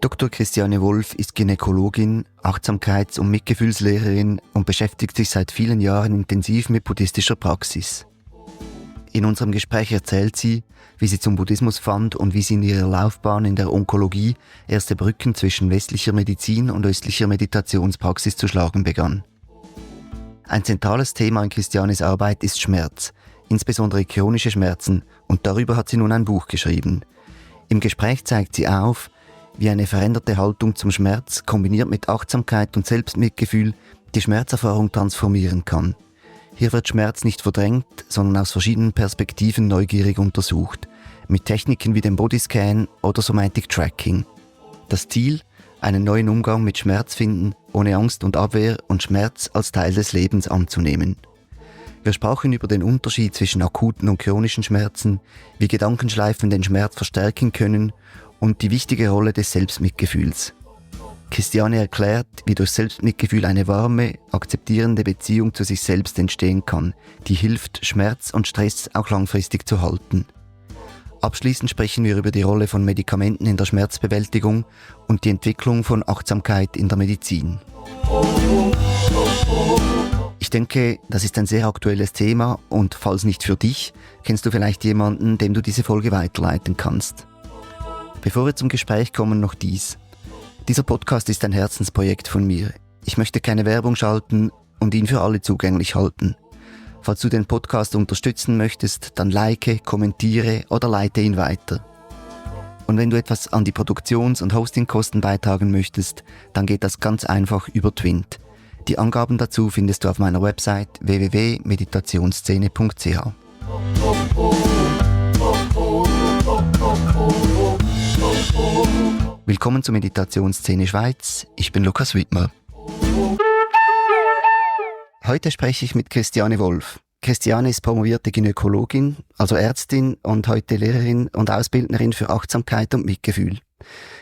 Dr. Christiane Wolf ist Gynäkologin, Achtsamkeits- und Mitgefühlslehrerin und beschäftigt sich seit vielen Jahren intensiv mit buddhistischer Praxis. In unserem Gespräch erzählt sie, wie sie zum Buddhismus fand und wie sie in ihrer Laufbahn in der Onkologie erste Brücken zwischen westlicher Medizin und östlicher Meditationspraxis zu schlagen begann. Ein zentrales Thema in Christianes Arbeit ist Schmerz, insbesondere chronische Schmerzen, und darüber hat sie nun ein Buch geschrieben. Im Gespräch zeigt sie auf, wie eine veränderte Haltung zum Schmerz, kombiniert mit Achtsamkeit und Selbstmitgefühl, die Schmerzerfahrung transformieren kann. Hier wird Schmerz nicht verdrängt, sondern aus verschiedenen Perspektiven neugierig untersucht, mit Techniken wie dem Bodyscan oder Somatic Tracking. Das Ziel? Einen neuen Umgang mit Schmerz finden, ohne Angst und Abwehr und Schmerz als Teil des Lebens anzunehmen. Wir sprachen über den Unterschied zwischen akuten und chronischen Schmerzen, wie Gedankenschleifen den Schmerz verstärken können und die wichtige Rolle des Selbstmitgefühls. Christiane erklärt, wie durch Selbstmitgefühl eine warme, akzeptierende Beziehung zu sich selbst entstehen kann, die hilft, Schmerz und Stress auch langfristig zu halten. Abschließend sprechen wir über die Rolle von Medikamenten in der Schmerzbewältigung und die Entwicklung von Achtsamkeit in der Medizin. Ich denke, das ist ein sehr aktuelles Thema und falls nicht für dich, kennst du vielleicht jemanden, dem du diese Folge weiterleiten kannst. Bevor wir zum Gespräch kommen, noch dies. Dieser Podcast ist ein Herzensprojekt von mir. Ich möchte keine Werbung schalten und ihn für alle zugänglich halten. Falls du den Podcast unterstützen möchtest, dann like, kommentiere oder leite ihn weiter. Und wenn du etwas an die Produktions- und Hostingkosten beitragen möchtest, dann geht das ganz einfach über Twint. Die Angaben dazu findest du auf meiner Website www.meditationsszene.ch. Willkommen zur Meditationsszene Schweiz. Ich bin Lukas Wittmer. Heute spreche ich mit Christiane Wolf. Christiane ist promovierte Gynäkologin, also Ärztin und heute Lehrerin und Ausbildnerin für Achtsamkeit und Mitgefühl.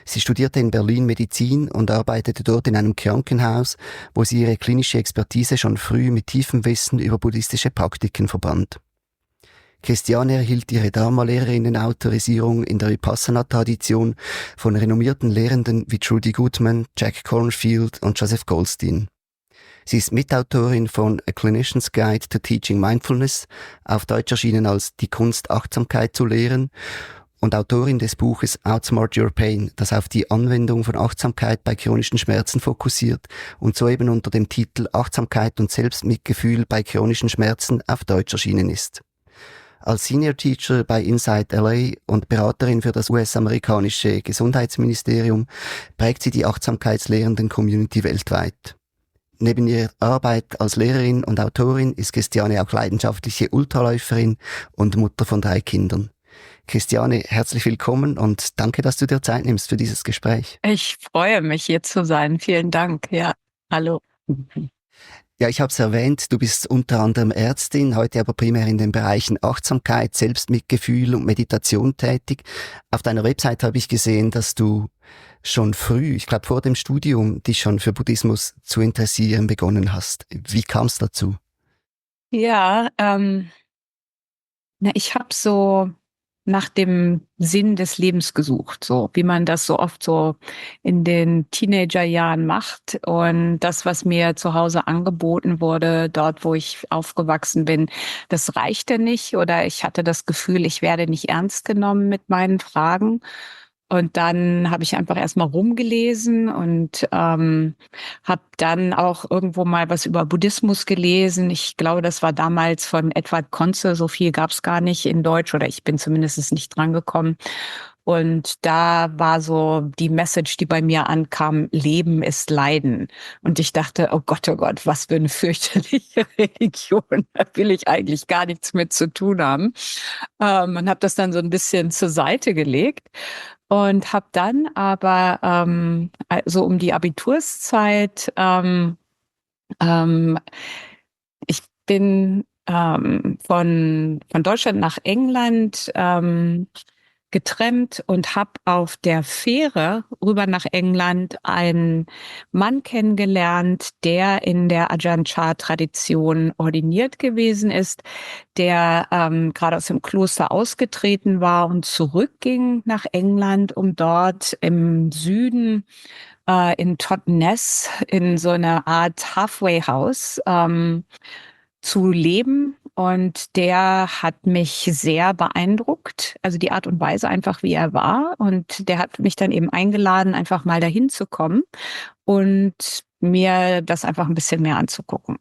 Sie studierte in Berlin Medizin und arbeitete dort in einem Krankenhaus, wo sie ihre klinische Expertise schon früh mit tiefem Wissen über buddhistische Praktiken verband. Christiane erhielt ihre Dharma-Lehrerinnen-Autorisierung in der Vipassana-Tradition von renommierten Lehrenden wie Trudy Goodman, Jack Kornfield und Joseph Goldstein. Sie ist Mitautorin von A Clinician's Guide to Teaching Mindfulness, auf Deutsch erschienen als Die Kunst, Achtsamkeit zu lehren, und Autorin des Buches Outsmart Your Pain, das auf die Anwendung von Achtsamkeit bei chronischen Schmerzen fokussiert und soeben unter dem Titel Achtsamkeit und Selbstmitgefühl bei chronischen Schmerzen auf Deutsch erschienen ist. Als Senior Teacher bei Insight LA und Beraterin für das US-amerikanische Gesundheitsministerium prägt sie die Achtsamkeitslehrenden-Community weltweit. Neben ihrer Arbeit als Lehrerin und Autorin ist Christiane auch leidenschaftliche Ultraläuferin und Mutter von 3 Kindern. Christiane, herzlich willkommen und danke, dass du dir Zeit nimmst für dieses Gespräch. Ich freue mich, hier zu sein. Vielen Dank. Ja, hallo. Ja, ich habe es erwähnt, du bist unter anderem Ärztin, heute aber primär in den Bereichen Achtsamkeit, Selbstmitgefühl und Meditation tätig. Auf deiner Website habe ich gesehen, dass du schon früh, ich glaube vor dem Studium, dich schon für Buddhismus zu interessieren begonnen hast. Wie kam es dazu? Ja, ich habe so nach dem Sinn des Lebens gesucht, so wie man das so oft so in den Teenagerjahren macht. Und das, was mir zu Hause angeboten wurde, dort, wo ich aufgewachsen bin, das reichte nicht. Oder ich hatte das Gefühl, ich werde nicht ernst genommen mit meinen Fragen. Und dann habe ich einfach erstmal rumgelesen und habe dann auch irgendwo mal was über Buddhismus gelesen. Ich glaube, das war damals von Edward Conze. So viel gab es gar nicht in Deutsch oder ich bin zumindest nicht dran gekommen. Und da war so die Message, die bei mir ankam: Leben ist Leiden. Und ich dachte, oh Gott, was für eine fürchterliche Religion. Da will ich eigentlich gar nichts mit zu tun haben. Und habe das dann so ein bisschen zur Seite gelegt. Und habe dann aber so um die Abiturszeit, ähm, ich bin von Deutschland nach England getrennt und habe auf der Fähre rüber nach England einen Mann kennengelernt, der in der Ajahn Chah-Tradition ordiniert gewesen ist, der gerade aus dem Kloster ausgetreten war und zurückging nach England, um dort im Süden in Totnes in so einer Art Halfway House zu leben. Und der hat mich sehr beeindruckt, also die Art und Weise einfach, wie er war. Und der hat mich dann eben eingeladen, einfach mal dahin zu kommen und mir das einfach ein bisschen mehr anzugucken.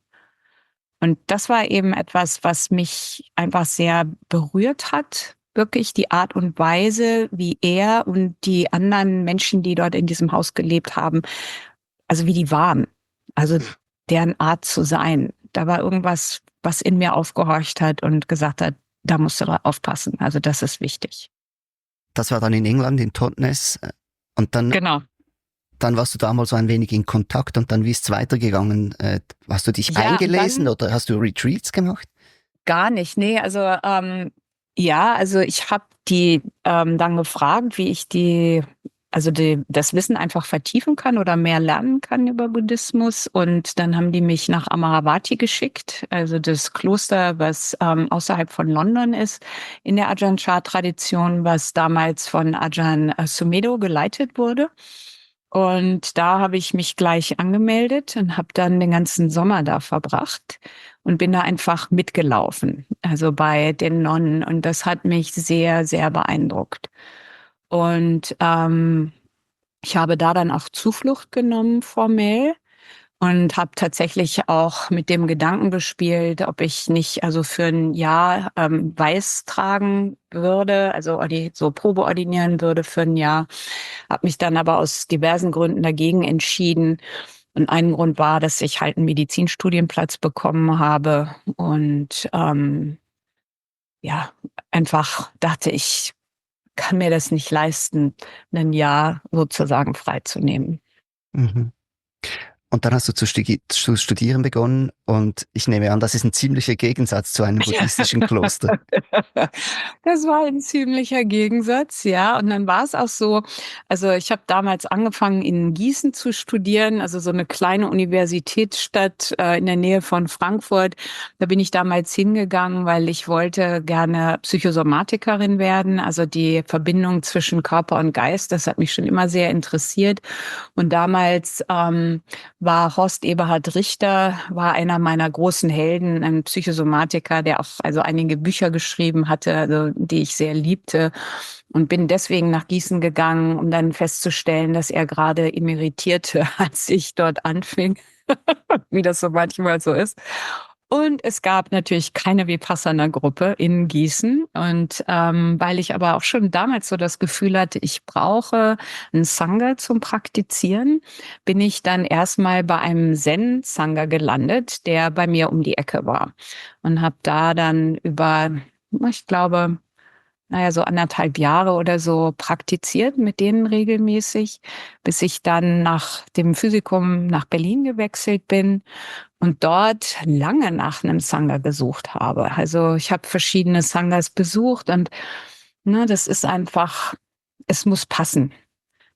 Und das war eben etwas, was mich einfach sehr berührt hat. Wirklich die Art und Weise, wie er und die anderen Menschen, die dort in diesem Haus gelebt haben, also wie die waren. Also deren Art zu sein. Da war irgendwas, was in mir aufgehorcht hat und gesagt hat, da musst du aufpassen. Also das ist wichtig. Das war dann in England, in Totnes. Und Genau. dann warst du da mal so ein wenig in Kontakt und dann wie ist es weitergegangen? Hast du dich eingelesen oder hast du Retreats gemacht? Gar nicht, nee. Also also ich habe die dann gefragt, wie ich das Wissen einfach vertiefen kann oder mehr lernen kann über Buddhismus. Und dann haben die mich nach Amaravati geschickt, also das Kloster, was außerhalb von London ist, in der Ajahn Chah-Tradition, was damals von Ajahn Sumedho geleitet wurde. Und da habe ich mich gleich angemeldet und habe dann den ganzen Sommer da verbracht und bin da einfach mitgelaufen, also bei den Nonnen. Und das hat mich sehr, sehr beeindruckt. Und ich habe da dann auch Zuflucht genommen formell und habe tatsächlich auch mit dem Gedanken gespielt, ob ich nicht also für ein Jahr weiß tragen würde, also so Probe ordinieren würde für ein Jahr. Habe mich dann aber aus diversen Gründen dagegen entschieden. Und ein Grund war, dass ich halt einen Medizinstudienplatz bekommen habe und einfach dachte, ich kann mir das nicht leisten, ein Jahr sozusagen freizunehmen. Mhm. Und dann hast du zu studieren begonnen und ich nehme an, das ist ein ziemlicher Gegensatz zu einem buddhistischen Kloster. Das war ein ziemlicher Gegensatz, ja. Und dann war es auch so, also ich habe damals angefangen in Gießen zu studieren, also so eine kleine Universitätsstadt in der Nähe von Frankfurt. Da bin ich damals hingegangen, weil ich wollte gerne Psychosomatikerin werden, also die Verbindung zwischen Körper und Geist, das hat mich schon immer sehr interessiert. Und damals war Horst Eberhard Richter, war einer meiner großen Helden, ein Psychosomatiker, der auch also einige Bücher geschrieben hatte, also die ich sehr liebte und bin deswegen nach Gießen gegangen, um dann festzustellen, dass er gerade emeritierte, als ich dort anfing, wie das so manchmal so ist. Und es gab natürlich keine Vipassana-Gruppe in Gießen. Und weil ich aber auch schon damals so das Gefühl hatte, ich brauche ein Sangha zum Praktizieren, bin ich dann erstmal bei einem Zen-Sangha gelandet, der bei mir um die Ecke war. Und habe da dann über, ich glaube, so 1,5 Jahre oder so praktiziert mit denen regelmäßig, bis ich dann nach dem Physikum nach Berlin gewechselt bin und dort lange nach einem Sangha gesucht habe. Also ich habe verschiedene Sanghas besucht und das ist einfach, es muss passen.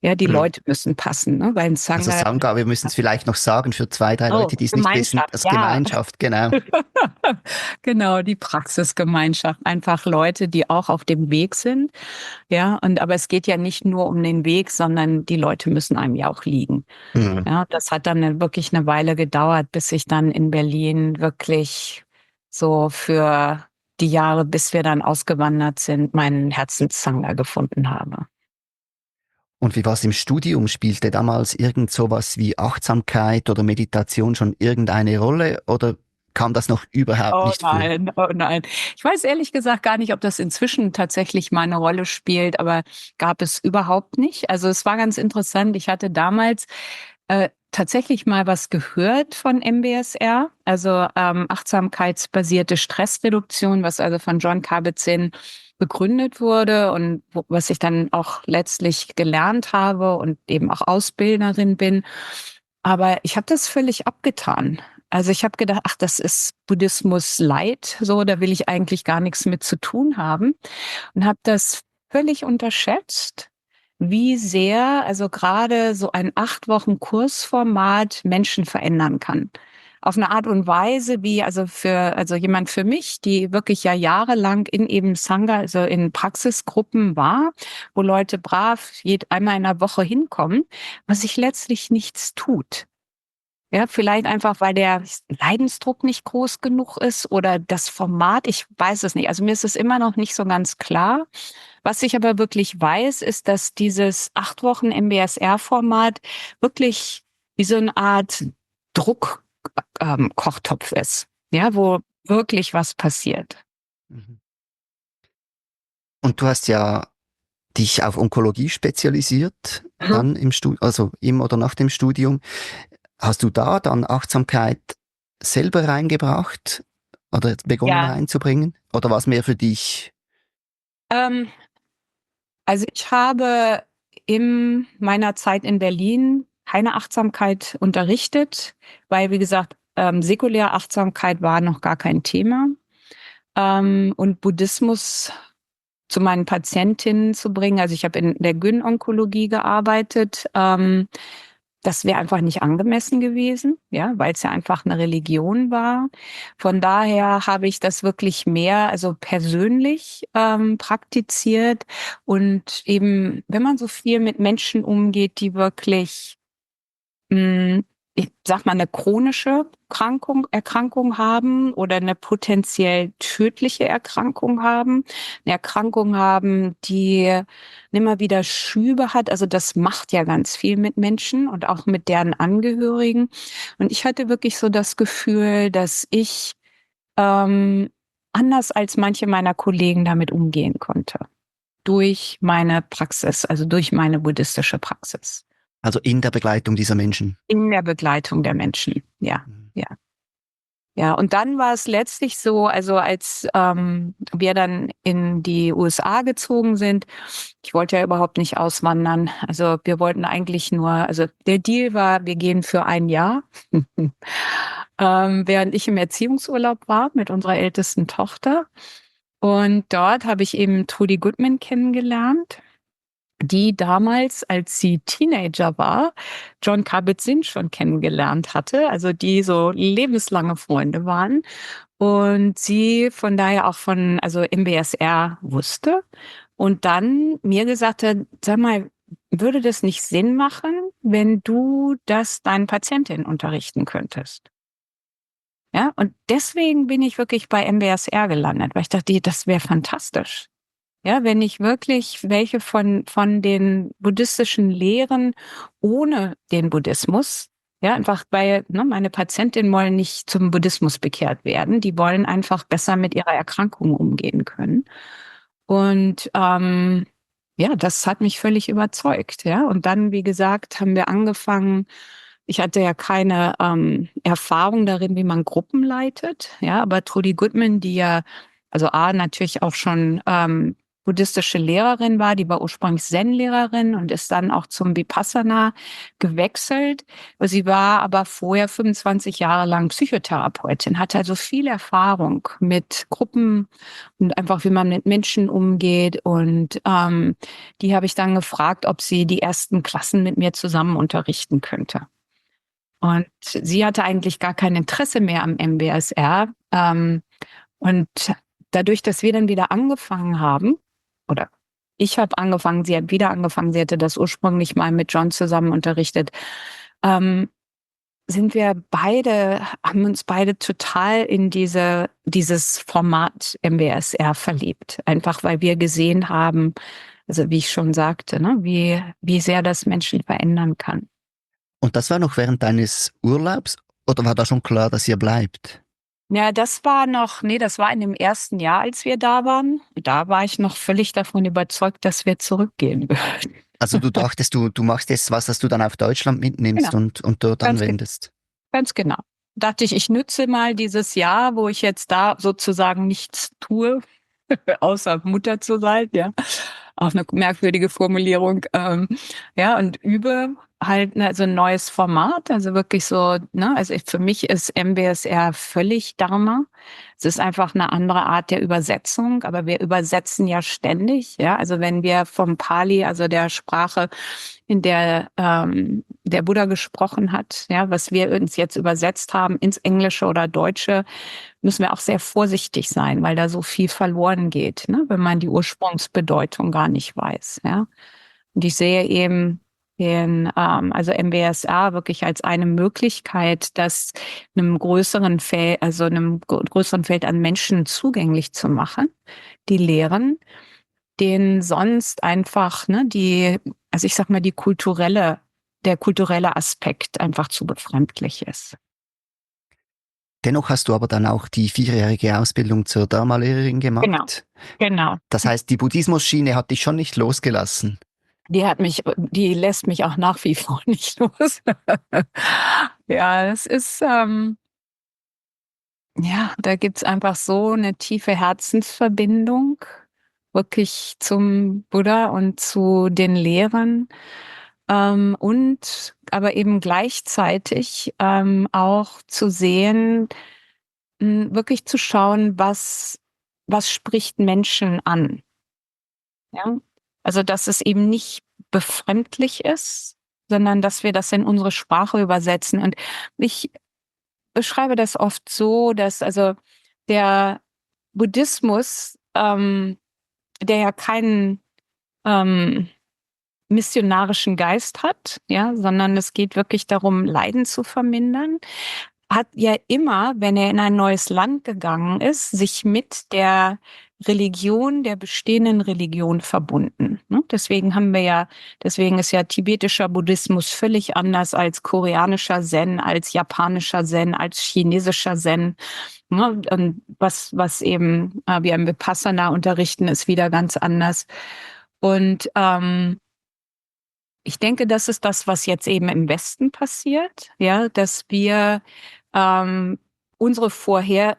Ja, die Mhm. Leute müssen passen, ne? Weil ein Also Sangha. Sangha, wir müssen es vielleicht noch sagen für 2, 3 Leute, die es nicht wissen. Gemeinschaft, Das ja. Gemeinschaft, genau. Genau, die Praxisgemeinschaft. Einfach Leute, die auch auf dem Weg sind. Ja, aber es geht ja nicht nur um den Weg, sondern die Leute müssen einem ja auch liegen. Mhm. Ja, das hat dann wirklich eine Weile gedauert, bis ich dann in Berlin wirklich so für die Jahre, bis wir dann ausgewandert sind, meinen Herzenssangha gefunden habe. Und wie war es im Studium? Spielte damals irgend sowas wie Achtsamkeit oder Meditation schon irgendeine Rolle oder kam das noch überhaupt Oh nicht vor? nein, oh nein. Ich weiß ehrlich gesagt gar nicht, ob das inzwischen tatsächlich mal eine Rolle spielt, aber gab es überhaupt nicht. Also es war ganz interessant. Ich hatte damals tatsächlich mal was gehört von MBSR, also achtsamkeitsbasierte Stressreduktion, was also von John Kabat-Zinn begründet wurde und was ich dann auch letztlich gelernt habe und eben auch Ausbilderin bin. Aber ich habe das völlig abgetan. Also ich habe gedacht, ach, das ist Buddhismus Light, so, da will ich eigentlich gar nichts mit zu tun haben und habe das völlig unterschätzt, wie sehr, also gerade so ein 8 Wochen Kursformat Menschen verändern kann. Auf eine Art und Weise, wie also jemand für mich, die wirklich ja jahrelang in eben Sangha, also in Praxisgruppen war, wo Leute brav einmal in der Woche hinkommen, was sich letztlich nichts tut. Ja, vielleicht einfach, weil der Leidensdruck nicht groß genug ist oder das Format, ich weiß es nicht. Also mir ist es immer noch nicht so ganz klar. Was ich aber wirklich weiß, ist, dass dieses 8 Wochen MBSR-Format wirklich wie so eine Art Druck, Kochtopf ist, ja, wo wirklich was passiert. Mhm. Und du hast ja dich auf Onkologie spezialisiert, Mhm. dann also im oder nach dem Studium. Hast du da dann Achtsamkeit selber reingebracht oder begonnen Ja, reinzubringen? Oder war es mehr für dich? ähm, also ich habe in meiner Zeit in Berlin keine Achtsamkeit unterrichtet, weil, wie gesagt, säkulare Achtsamkeit war noch gar kein Thema. Und Buddhismus zu meinen Patientinnen zu bringen. Also ich habe in der Gyn-Onkologie gearbeitet. Das wäre einfach nicht angemessen gewesen, ja, weil es ja einfach eine Religion war. Von daher habe ich das wirklich mehr, also persönlich praktiziert und eben, wenn man so viel mit Menschen umgeht, die wirklich ich sag mal, eine chronische Erkrankung haben oder eine potenziell tödliche Erkrankung haben, eine Erkrankung haben, die immer wieder Schübe hat. Also das macht ja ganz viel mit Menschen und auch mit deren Angehörigen. Und ich hatte wirklich so das Gefühl, dass ich ähm, anders als manche meiner Kollegen damit umgehen konnte. Durch meine Praxis, also durch meine buddhistische Praxis. Also in der Begleitung dieser Menschen? In der Begleitung der Menschen, ja, Mhm. ja. Ja, und dann war es letztlich so, also als wir dann in die USA gezogen sind, ich wollte ja überhaupt nicht auswandern. Also wir wollten eigentlich nur, also der Deal war, wir gehen für ein Jahr, während ich im Erziehungsurlaub war mit unserer ältesten Tochter. Und dort habe ich eben Trudy Goodman kennengelernt, die damals, als sie Teenager war, Jon Kabat-Zinn schon kennengelernt hatte, also die so lebenslange Freunde waren und sie von daher auch von, also MBSR wusste und dann mir gesagt hat, sag mal, würde das nicht Sinn machen, wenn du das deinen Patientinnen unterrichten könntest? Ja, und deswegen bin ich wirklich bei MBSR gelandet, weil ich dachte, das wäre fantastisch. Ja, wenn ich wirklich welche von den buddhistischen Lehren ohne den Buddhismus, ja, einfach weil, ne, meine Patientinnen wollen nicht zum Buddhismus bekehrt werden, die wollen einfach besser mit ihrer Erkrankung umgehen können. Und ja, das hat mich völlig überzeugt, ja. Und dann, wie gesagt, haben wir angefangen. Ich hatte ja keine Erfahrung darin, wie man Gruppen leitet, ja, aber Trudy Goodman, die ja also A, natürlich auch schon buddhistische Lehrerin war, die war ursprünglich Zen-Lehrerin und ist dann auch zum Vipassana gewechselt. Sie war aber vorher 25 Jahre lang Psychotherapeutin, hatte also viel Erfahrung mit Gruppen und einfach, wie man mit Menschen umgeht. Und die habe ich dann gefragt, ob sie die ersten Klassen mit mir zusammen unterrichten könnte. Und sie hatte eigentlich gar kein Interesse mehr am MBSR. Und dadurch, dass wir dann wieder angefangen haben, oder ich habe angefangen, sie hat wieder angefangen, sie hatte das ursprünglich mal mit John zusammen unterrichtet, ähm, haben uns beide total in dieses Format MBSR verliebt. Einfach weil wir gesehen haben, also wie ich schon sagte, ne, wie sehr das Menschen verändern kann. Und das war noch während deines Urlaubs oder war da schon klar, dass ihr bleibt? Ja, das war noch, nee, das war in dem ersten Jahr, als wir da waren. Da war ich noch völlig davon überzeugt, dass wir zurückgehen würden. Also du dachtest, du machst jetzt was, das du dann auf Deutschland mitnimmst Genau, und dort ganz, anwendest. ganz genau. Dachte ich nütze mal dieses Jahr, wo ich jetzt da sozusagen nichts tue, außer Mutter zu sein, ja. Auch eine merkwürdige Formulierung, ja, und übe halt also ein neues Format, also wirklich so, ne, also für mich ist MBSR völlig Dharma. Es ist einfach eine andere Art der Übersetzung, aber wir übersetzen ja ständig, ja. Also wenn wir vom Pali, also der Sprache, in der der Buddha gesprochen hat, ja, was wir uns jetzt übersetzt haben ins Englische oder Deutsche, müssen wir auch sehr vorsichtig sein, weil da so viel verloren geht, ne, wenn man die Ursprungsbedeutung gar nicht weiß, ja. Und ich sehe eben also MBSR wirklich als eine Möglichkeit, das einem größeren Feld, also einem größeren Feld an Menschen zugänglich zu machen, die Lehren, denen sonst einfach, ne, also ich sag mal, der kulturelle Aspekt einfach zu befremdlich ist. Dennoch hast du aber dann auch die 4-jährige Ausbildung zur Dharma-Lehrerin Genau, gemacht. genau. Das heißt, die Buddhismus-Schiene hat dich schon nicht losgelassen. Die lässt mich auch nach wie vor nicht los. Ja, es ist, ja, da gibt's einfach so eine tiefe Herzensverbindung wirklich zum Buddha und zu den Lehren, und aber eben gleichzeitig, auch zu sehen, wirklich zu schauen, was spricht Menschen an, ja? Also, dass es eben nicht befremdlich ist, sondern dass wir das in unsere Sprache übersetzen. Und ich beschreibe das oft so, dass also der Buddhismus, der ja keinen ähm, missionarischen Geist hat, ja, sondern es geht wirklich darum, Leiden zu vermindern, hat ja immer, wenn er in ein neues Land gegangen ist, sich mit der Religion, der bestehenden Religion verbunden. Ne? Deswegen ist ja tibetischer Buddhismus völlig anders als koreanischer Zen, als japanischer Zen, als chinesischer Zen. Ne? Und was eben wir im Vipassana unterrichten, ist wieder ganz anders. Und ich denke, das ist das, was jetzt eben im Westen passiert, ja, dass wir ähm,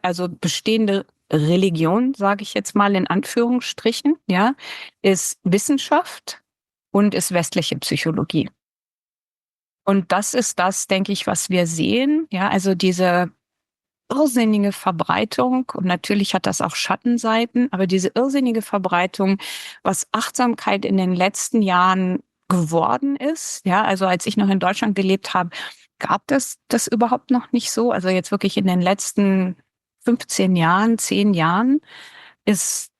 also bestehende Religion, sage ich jetzt mal in Anführungsstrichen, ja, ist Wissenschaft und ist westliche Psychologie. Und das ist das, denke ich, was wir sehen, ja, also diese irrsinnige Verbreitung, und natürlich hat das auch Schattenseiten, aber diese irrsinnige Verbreitung, was Achtsamkeit in den letzten Jahren geworden ist, ja, also als ich noch in Deutschland gelebt habe, gab das überhaupt noch nicht so. Also jetzt wirklich in den letzten 15 Jahren, 10 Jahren ist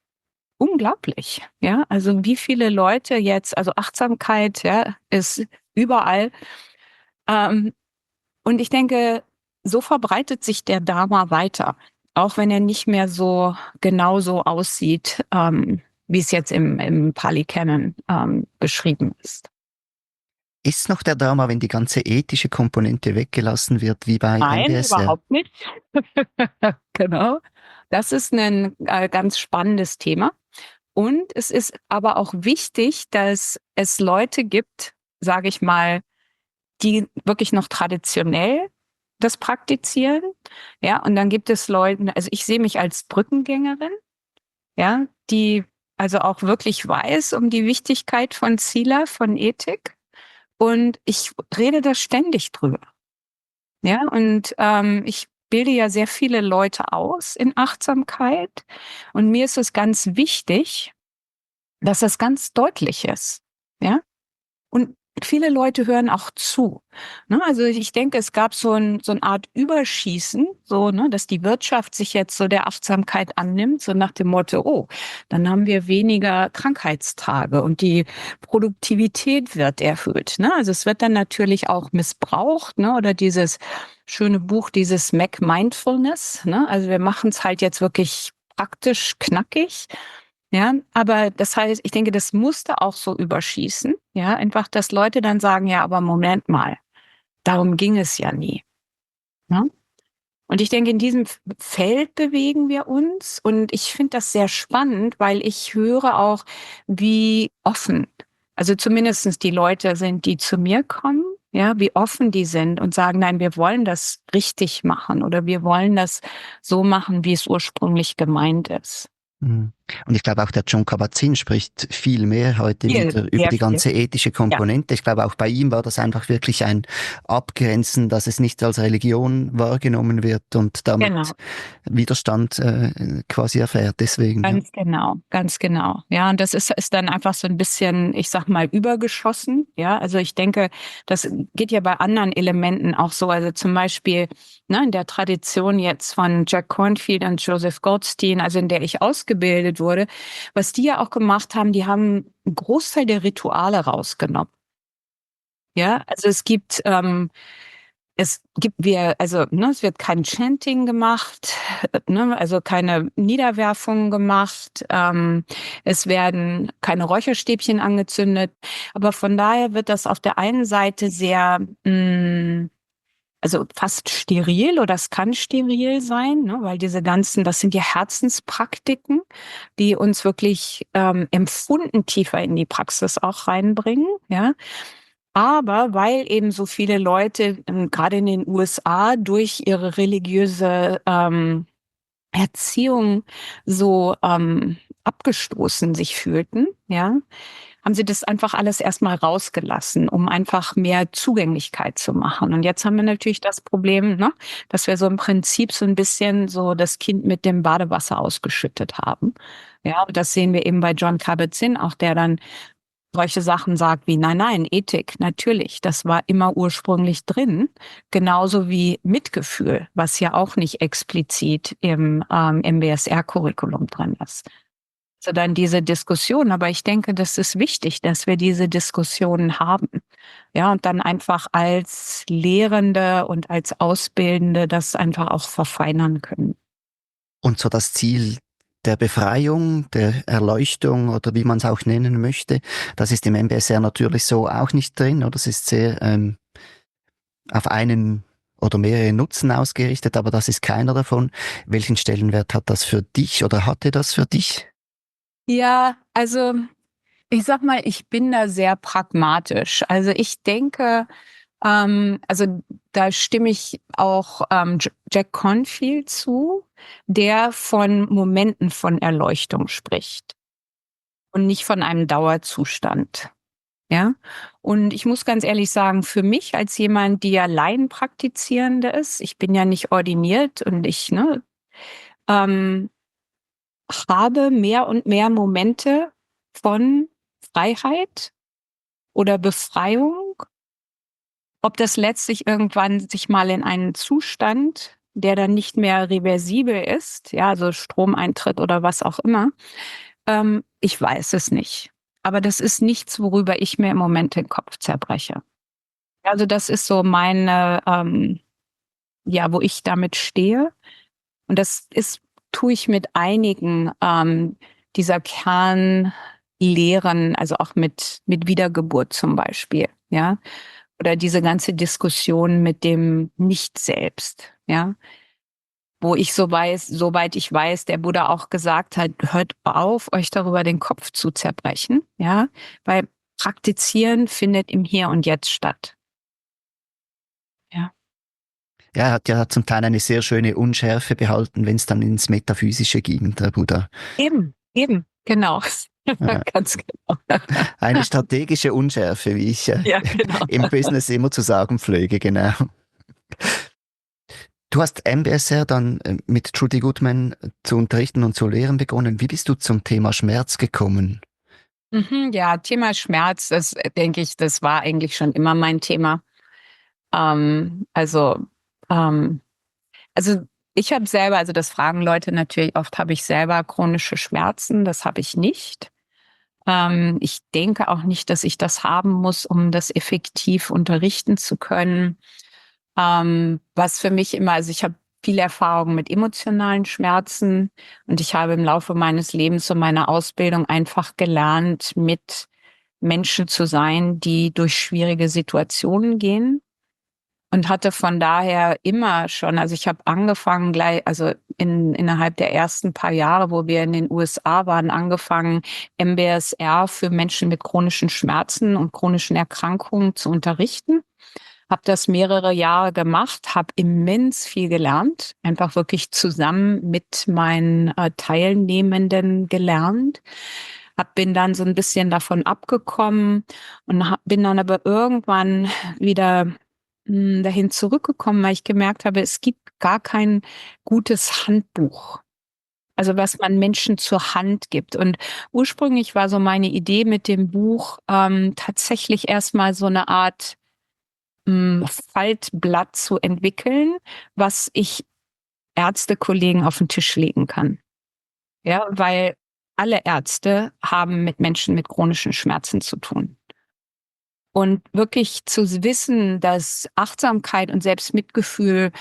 unglaublich, ja. Also wie viele Leute jetzt, also Achtsamkeit, ja, ist überall. Ähm, und ich denke, so verbreitet sich der Dharma weiter, auch wenn er nicht mehr so genauso aussieht, wie es jetzt im Pali Canon beschrieben ist. Ist noch der Dharma, wenn die ganze ethische Komponente weggelassen wird, wie bei Nein, MBSR? überhaupt nicht. Genau. Das ist ein ganz spannendes Thema. Und es ist aber auch wichtig, dass es Leute gibt, sage ich mal, die wirklich noch traditionell das praktizieren. Ja, und dann gibt es Leute, also ich sehe mich als Brückengängerin, ja, die also auch wirklich weiß um die Wichtigkeit von Sila, von Ethik. Und ich rede da ständig drüber. Ja, und ich bilde ja sehr viele Leute aus in Achtsamkeit. Und mir ist es ganz wichtig, dass das ganz deutlich ist. Ja, und viele Leute hören auch zu. Ne? Also ich denke, es gab so eine Art Überschießen, so, ne, dass die Wirtschaft sich jetzt so der Achtsamkeit annimmt, so nach dem Motto, oh, dann haben wir weniger Krankheitstage und die Produktivität wird erhöht. Ne? Also es wird dann natürlich auch missbraucht, ne? Oder dieses schöne Buch, dieses Mac Mindfulness. Ne? Also wir machen es halt jetzt wirklich praktisch knackig. Ja, aber das heißt, ich denke, das musste auch so überschießen. Ja, einfach, dass Leute dann sagen, ja, aber Moment mal, darum ging es ja nie. Ja? Und ich denke, in diesem Feld bewegen wir uns. Und ich finde das sehr spannend, weil ich höre auch, wie offen, also zumindestens die Leute sind, die zu mir kommen, ja, wie offen die sind und sagen, nein, wir wollen das richtig machen oder wir wollen das so machen, wie es ursprünglich gemeint ist. Mhm. Und ich glaube auch der John Kabat-Zinn spricht viel mehr heute Viel, wieder über sehr die viel. ganze ethische Ja, Komponente. Ich glaube auch bei ihm war das einfach wirklich ein Abgrenzen, dass es nicht als Religion wahrgenommen wird und damit genau. Widerstand quasi erfährt. Deswegen, ja. Ganz genau, ganz genau. Ja, und das ist dann einfach so ein bisschen, ich sag mal, übergeschossen. Ja, also ich denke, das geht ja bei anderen Elementen auch so. Also zum Beispiel, ne, in der Tradition jetzt von Jack Kornfield und Joseph Goldstein, also in der ich ausgebildet wurde, was die ja auch gemacht haben, die haben einen Großteil der Rituale rausgenommen. Ja, also es wird kein Chanting gemacht, ne, also keine Niederwerfungen gemacht, es werden keine Räucherstäbchen angezündet. Aber von daher wird das auf der einen Seite sehr, also fast steril oder es kann steril sein, ne, weil das sind ja Herzenspraktiken, die uns wirklich empfunden tiefer in die Praxis auch reinbringen, ja. Aber weil eben so viele Leute, gerade in den USA, durch ihre religiöse Erziehung so abgestoßen sich fühlten, ja, haben sie das einfach alles erstmal rausgelassen, um einfach mehr Zugänglichkeit zu machen. Und jetzt haben wir natürlich das Problem, ne, dass wir so im Prinzip so ein bisschen so das Kind mit dem Badewasser ausgeschüttet haben. Ja, und das sehen wir eben bei John Kabat-Zinn, auch der dann solche Sachen sagt wie, nein, nein, Ethik, natürlich, das war immer ursprünglich drin, genauso wie Mitgefühl, was ja auch nicht explizit im MBSR-Curriculum drin ist. So dann diese Diskussion, aber ich denke, das ist wichtig, dass wir diese Diskussionen haben. Ja, und dann einfach als Lehrende und als Ausbildende das einfach auch verfeinern können. Und so das Ziel der Befreiung, der Erleuchtung oder wie man es auch nennen möchte, das ist im MBSR natürlich so auch nicht drin, oder? Das ist sehr auf einen oder mehrere Nutzen ausgerichtet, aber das ist keiner davon. Welchen Stellenwert hat das für dich oder hatte das für dich? Ja, also ich sag mal, ich bin da sehr pragmatisch. Also ich denke, also da stimme ich auch Jack Confield zu, der von Momenten von Erleuchtung spricht und nicht von einem Dauerzustand. Ja, und ich muss ganz ehrlich sagen, für mich als jemand, die ja Laienpraktizierende ist, ich bin ja nicht ordiniert und ich, ne, ähm, habe mehr und mehr Momente von Freiheit oder Befreiung. Ob das letztlich irgendwann sich mal in einen Zustand, der dann nicht mehr reversibel ist, ja, also Stromeintritt oder was auch immer, ich weiß es nicht. Aber das ist nichts, worüber ich mir im Moment den Kopf zerbreche. Also das ist so meine, ja, wo ich damit stehe. Und das ist, tue ich mit einigen dieser Kernlehren, also auch mit Wiedergeburt zum Beispiel, ja. Oder diese ganze Diskussion mit dem Nicht-Selbst, ja. Wo ich so weiß, soweit ich weiß, der Buddha auch gesagt hat, hört auf, euch darüber den Kopf zu zerbrechen, ja. Weil Praktizieren findet im Hier und Jetzt statt. Ja. Ja, er hat ja zum Teil eine sehr schöne Unschärfe behalten, wenn es dann ins Metaphysische ging, der Buddha. Eben, genau. Ja. Ganz genau. Eine strategische Unschärfe, wie ich Ja, genau. im Business immer zu sagen pflege, genau. Du hast MBSR dann mit Judy Goodman zu unterrichten und zu lehren begonnen. Wie bist du zum Thema Schmerz gekommen? Ja, Thema Schmerz, das denke ich, das war eigentlich schon immer mein Thema. Ähm, also, ähm, also ich habe selber, also das fragen Leute natürlich oft, habe ich selber chronische Schmerzen? Das habe ich nicht. Ich denke auch nicht, dass ich das haben muss, um das effektiv unterrichten zu können. Was für mich immer, also ich habe viel Erfahrung mit emotionalen Schmerzen und ich habe im Laufe meines Lebens und meiner Ausbildung einfach gelernt, mit Menschen zu sein, die durch schwierige Situationen gehen und hatte von daher immer schon, also ich habe angefangen gleich, also innerhalb der ersten paar Jahre, wo wir in den USA waren, angefangen, MBSR für Menschen mit chronischen Schmerzen und chronischen Erkrankungen zu unterrichten. habe das mehrere Jahre gemacht, habe immens viel gelernt, einfach wirklich zusammen mit meinen Teilnehmenden gelernt. Bin dann so ein bisschen davon abgekommen und bin dann aber irgendwann wieder dahin zurückgekommen, weil ich gemerkt habe, es gibt gar kein gutes Handbuch. Also was man Menschen zur Hand gibt. Und ursprünglich war so meine Idee mit dem Buch tatsächlich erstmal so eine Art Faltblatt zu entwickeln, was ich Ärztekollegen auf den Tisch legen kann. Ja, weil alle Ärzte haben mit Menschen mit chronischen Schmerzen zu tun. Und wirklich zu wissen, dass Achtsamkeit und Selbstmitgefühl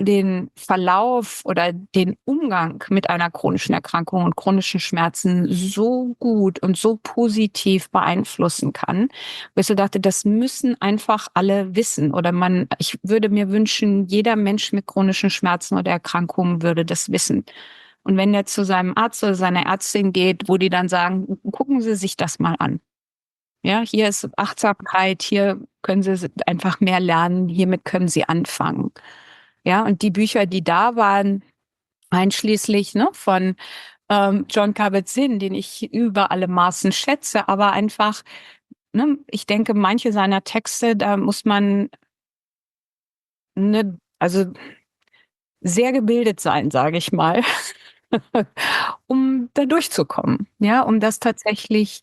den Verlauf oder den Umgang mit einer chronischen Erkrankung und chronischen Schmerzen so gut und so positiv beeinflussen kann, wo ich so dachte, das müssen einfach alle wissen. Oder ich würde mir wünschen, jeder Mensch mit chronischen Schmerzen oder Erkrankungen würde das wissen. Und wenn er zu seinem Arzt oder seiner Ärztin geht, wo die dann sagen, gucken Sie sich das mal an. Ja, hier ist Achtsamkeit, hier können Sie einfach mehr lernen, hiermit können Sie anfangen. Ja, und die Bücher, die da waren, einschließlich von Jon Kabat-Zinn, den ich über alle Maßen schätze, aber einfach, ich denke, manche seiner Texte, da muss man also sehr gebildet sein, sage ich mal, um da durchzukommen, ja, um das tatsächlich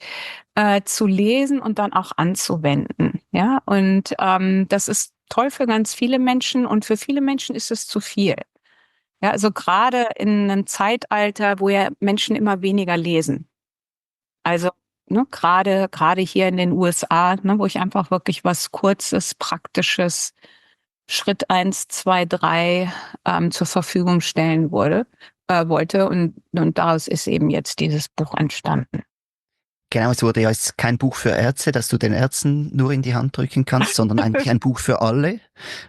zu lesen und dann auch anzuwenden, ja. Und das ist toll für ganz viele Menschen und für viele Menschen ist es zu viel. Ja, also gerade in einem Zeitalter, wo ja Menschen immer weniger lesen. Also, gerade hier in den USA, wo ich einfach wirklich was Kurzes, Praktisches, Schritt 1, 2, 3 zur Verfügung stellen wollte. Und daraus ist eben jetzt dieses Buch entstanden. Genau, es wurde ja jetzt kein Buch für Ärzte, das du den Ärzten nur in die Hand drücken kannst, sondern eigentlich ein Buch für alle.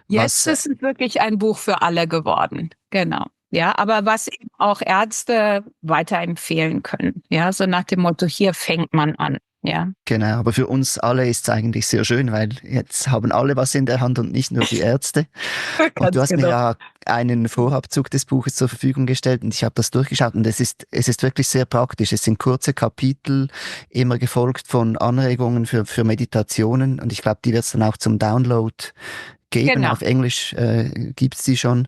Jetzt Was, ist es wirklich ein Buch für alle geworden. Genau. Ja, aber was eben auch Ärzte weiterempfehlen können. Ja, so nach dem Motto, hier fängt man an. Ja. genau, aber für uns alle ist es eigentlich sehr schön, weil jetzt haben alle was in der Hand und nicht nur die Ärzte. Und du Ganz hast mir genau. ja einen Vorabzug des Buches zur Verfügung gestellt und ich habe das durchgeschaut und es ist wirklich sehr praktisch. Es sind kurze Kapitel, immer gefolgt von Anregungen für Meditationen und ich glaube, die wird es dann auch zum Download geben. Genau. Auf Englisch gibt's die schon.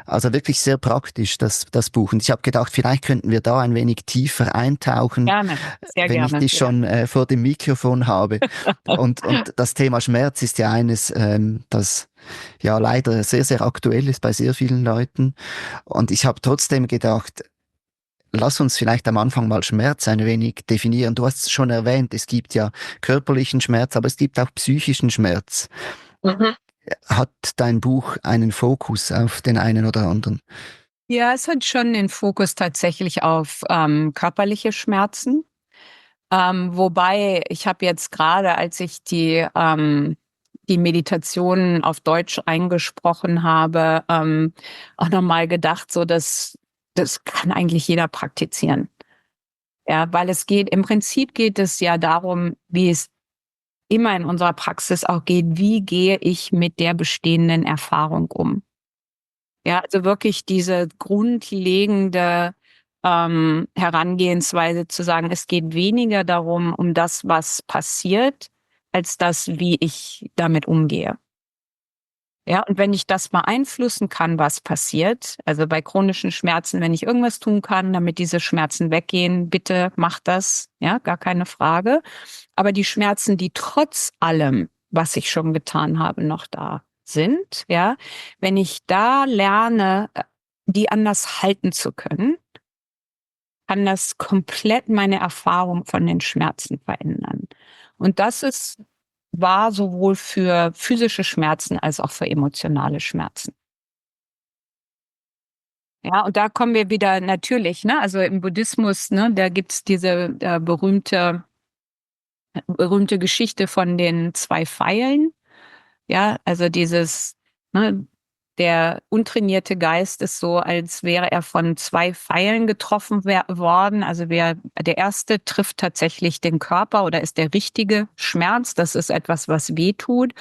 Also wirklich sehr praktisch, das Buch. Und ich habe gedacht, vielleicht könnten wir da ein wenig tiefer eintauchen, Gerne. Sehr wenn ich gerne. dich Ja. schon vor dem Mikrofon habe. Und das Thema Schmerz ist ja eines, das ja leider sehr, sehr aktuell ist bei sehr vielen Leuten. Und ich habe trotzdem gedacht, lass uns vielleicht am Anfang mal Schmerz ein wenig definieren. Du hast es schon erwähnt, es gibt ja körperlichen Schmerz, aber es gibt auch psychischen Schmerz. Mhm. Hat dein Buch einen Fokus auf den einen oder anderen? Ja, es hat schon den Fokus tatsächlich auf körperliche Schmerzen. Wobei ich habe jetzt gerade, als ich die Meditation auf Deutsch eingesprochen habe, auch nochmal gedacht, so dass das kann eigentlich jeder praktizieren. Ja, weil im Prinzip geht es ja darum, wie es immer in unserer Praxis auch geht, wie gehe ich mit der bestehenden Erfahrung um? Ja, also wirklich diese grundlegende Herangehensweise zu sagen, es geht weniger darum, um das, was passiert, als das, wie ich damit umgehe. Ja, und wenn ich das beeinflussen kann, was passiert, also bei chronischen Schmerzen, wenn ich irgendwas tun kann, damit diese Schmerzen weggehen, bitte mach das, ja, gar keine Frage. Aber die Schmerzen, die trotz allem, was ich schon getan habe, noch da sind, ja, wenn ich da lerne, die anders halten zu können, kann das komplett meine Erfahrung von den Schmerzen verändern. Und war sowohl für physische Schmerzen als auch für emotionale Schmerzen. Ja, und da kommen wir wieder natürlich, also im Buddhismus, da gibt's diese berühmte Geschichte von den 2 Pfeilen. Ja, also dieses, ne, Der untrainierte Geist ist so, als wäre er von 2 Pfeilen getroffen worden. Also der erste trifft tatsächlich den Körper oder ist der richtige Schmerz. Das ist etwas, was weh tut.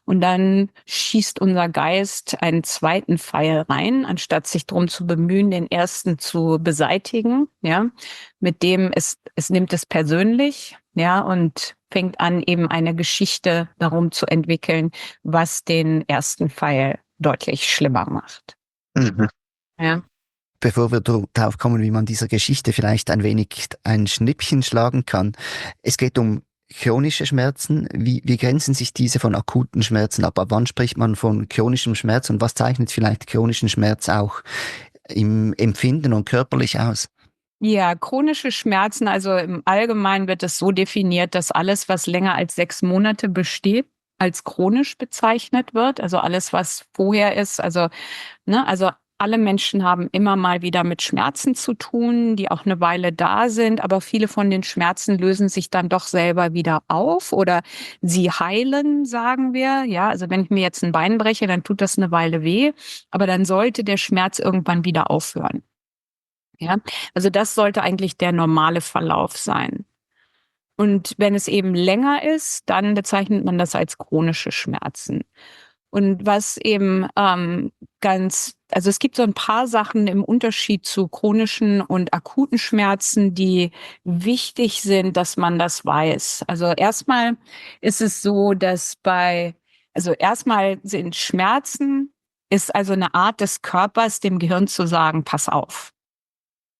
Und dann schießt unser Geist einen zweiten Pfeil rein, anstatt sich darum zu bemühen, den ersten zu beseitigen. Ja, mit dem es nimmt es persönlich. Ja, und fängt an, eben eine Geschichte darum zu entwickeln, was den ersten Pfeil deutlich schlimmer macht. Mhm. Ja. Bevor wir darauf kommen, wie man dieser Geschichte vielleicht ein wenig ein Schnippchen schlagen kann. Es geht um chronische Schmerzen. Wie grenzen sich diese von akuten Schmerzen ab? Ab wann spricht man von chronischem Schmerz und was zeichnet vielleicht chronischen Schmerz auch im Empfinden und körperlich aus? Ja, chronische Schmerzen, also im Allgemeinen wird es so definiert, dass alles, was länger als 6 Monate besteht, als chronisch bezeichnet wird. Also alles, was vorher ist, also alle Menschen haben immer mal wieder mit Schmerzen zu tun, die auch eine Weile da sind, aber viele von den Schmerzen lösen sich dann doch selber wieder auf oder sie heilen, sagen wir. Ja, also wenn ich mir jetzt ein Bein breche, dann tut das eine Weile weh, aber dann sollte der Schmerz irgendwann wieder aufhören. Ja, also das sollte eigentlich der normale Verlauf sein. Und wenn es eben länger ist, dann bezeichnet man das als chronische Schmerzen. Und was eben also es gibt so ein paar Sachen im Unterschied zu chronischen und akuten Schmerzen, die wichtig sind, dass man das weiß. Also erstmal ist es so, also erstmal sind Schmerzen, ist also eine Art des Körpers, dem Gehirn zu sagen, pass auf.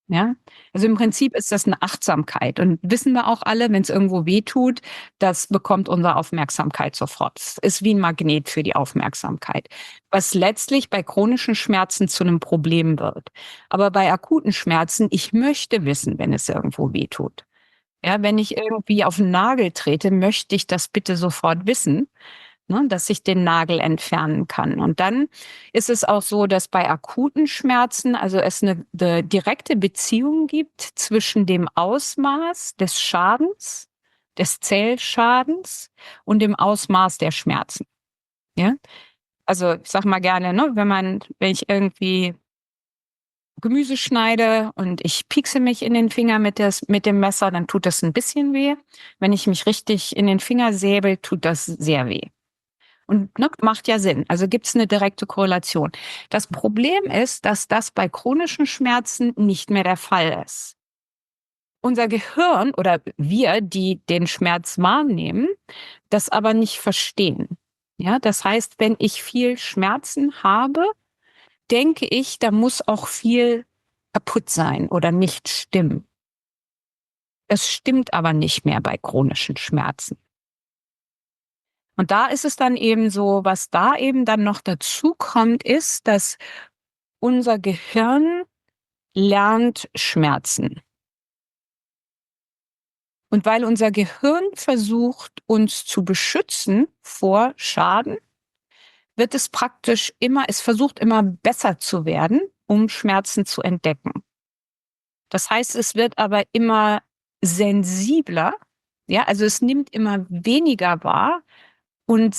Ja, also im Prinzip ist das eine Achtsamkeit und wissen wir auch alle, wenn es irgendwo weh tut, das bekommt unsere Aufmerksamkeit sofort. Es ist wie ein Magnet für die Aufmerksamkeit, was letztlich bei chronischen Schmerzen zu einem Problem wird. Aber bei akuten Schmerzen, ich möchte wissen, wenn es irgendwo weh tut. Ja, wenn ich irgendwie auf 'n Nagel trete, möchte ich das bitte sofort wissen, ne, dass ich den Nagel entfernen kann. Und dann ist es auch so, dass bei akuten Schmerzen, also es eine direkte Beziehung gibt zwischen dem Ausmaß des Schadens, des Zellschadens und dem Ausmaß der Schmerzen, ja? Also, ich sage mal gerne, ne, wenn ich irgendwie Gemüse schneide und ich piekse mich in den Finger mit dem Messer, dann tut das ein bisschen weh. Wenn ich mich richtig in den Finger säbel, tut das sehr weh. Und, ne, macht ja Sinn. Also gibt's eine direkte Korrelation. Das Problem ist, dass das bei chronischen Schmerzen nicht mehr der Fall ist. Unser Gehirn oder wir, die den Schmerz wahrnehmen, das aber nicht verstehen. Ja, das heißt, wenn ich viel Schmerzen habe, denke ich, da muss auch viel kaputt sein oder nicht stimmen. Es stimmt aber nicht mehr bei chronischen Schmerzen. Und da ist es dann eben so, was da eben dann noch dazu kommt, ist, dass unser Gehirn lernt Schmerzen. Und weil unser Gehirn versucht, uns zu beschützen vor Schaden, wird es versucht immer besser zu werden, um Schmerzen zu entdecken. Das heißt, es wird aber immer sensibler, ja, also es nimmt immer weniger wahr und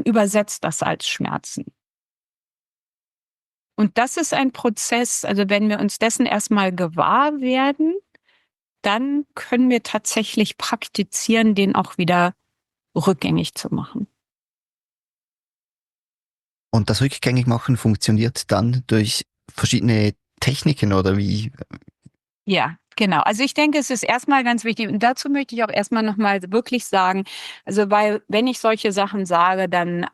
übersetzt das als Schmerzen. Und das ist ein Prozess, also wenn wir uns dessen erstmal gewahr werden, dann können wir tatsächlich praktizieren, den auch wieder rückgängig zu machen. Und das rückgängig machen funktioniert dann durch verschiedene Techniken oder wie? Ja, genau. Also ich denke, es ist erstmal ganz wichtig und dazu möchte ich auch erstmal noch mal wirklich sagen, also weil wenn ich solche Sachen sage, dann,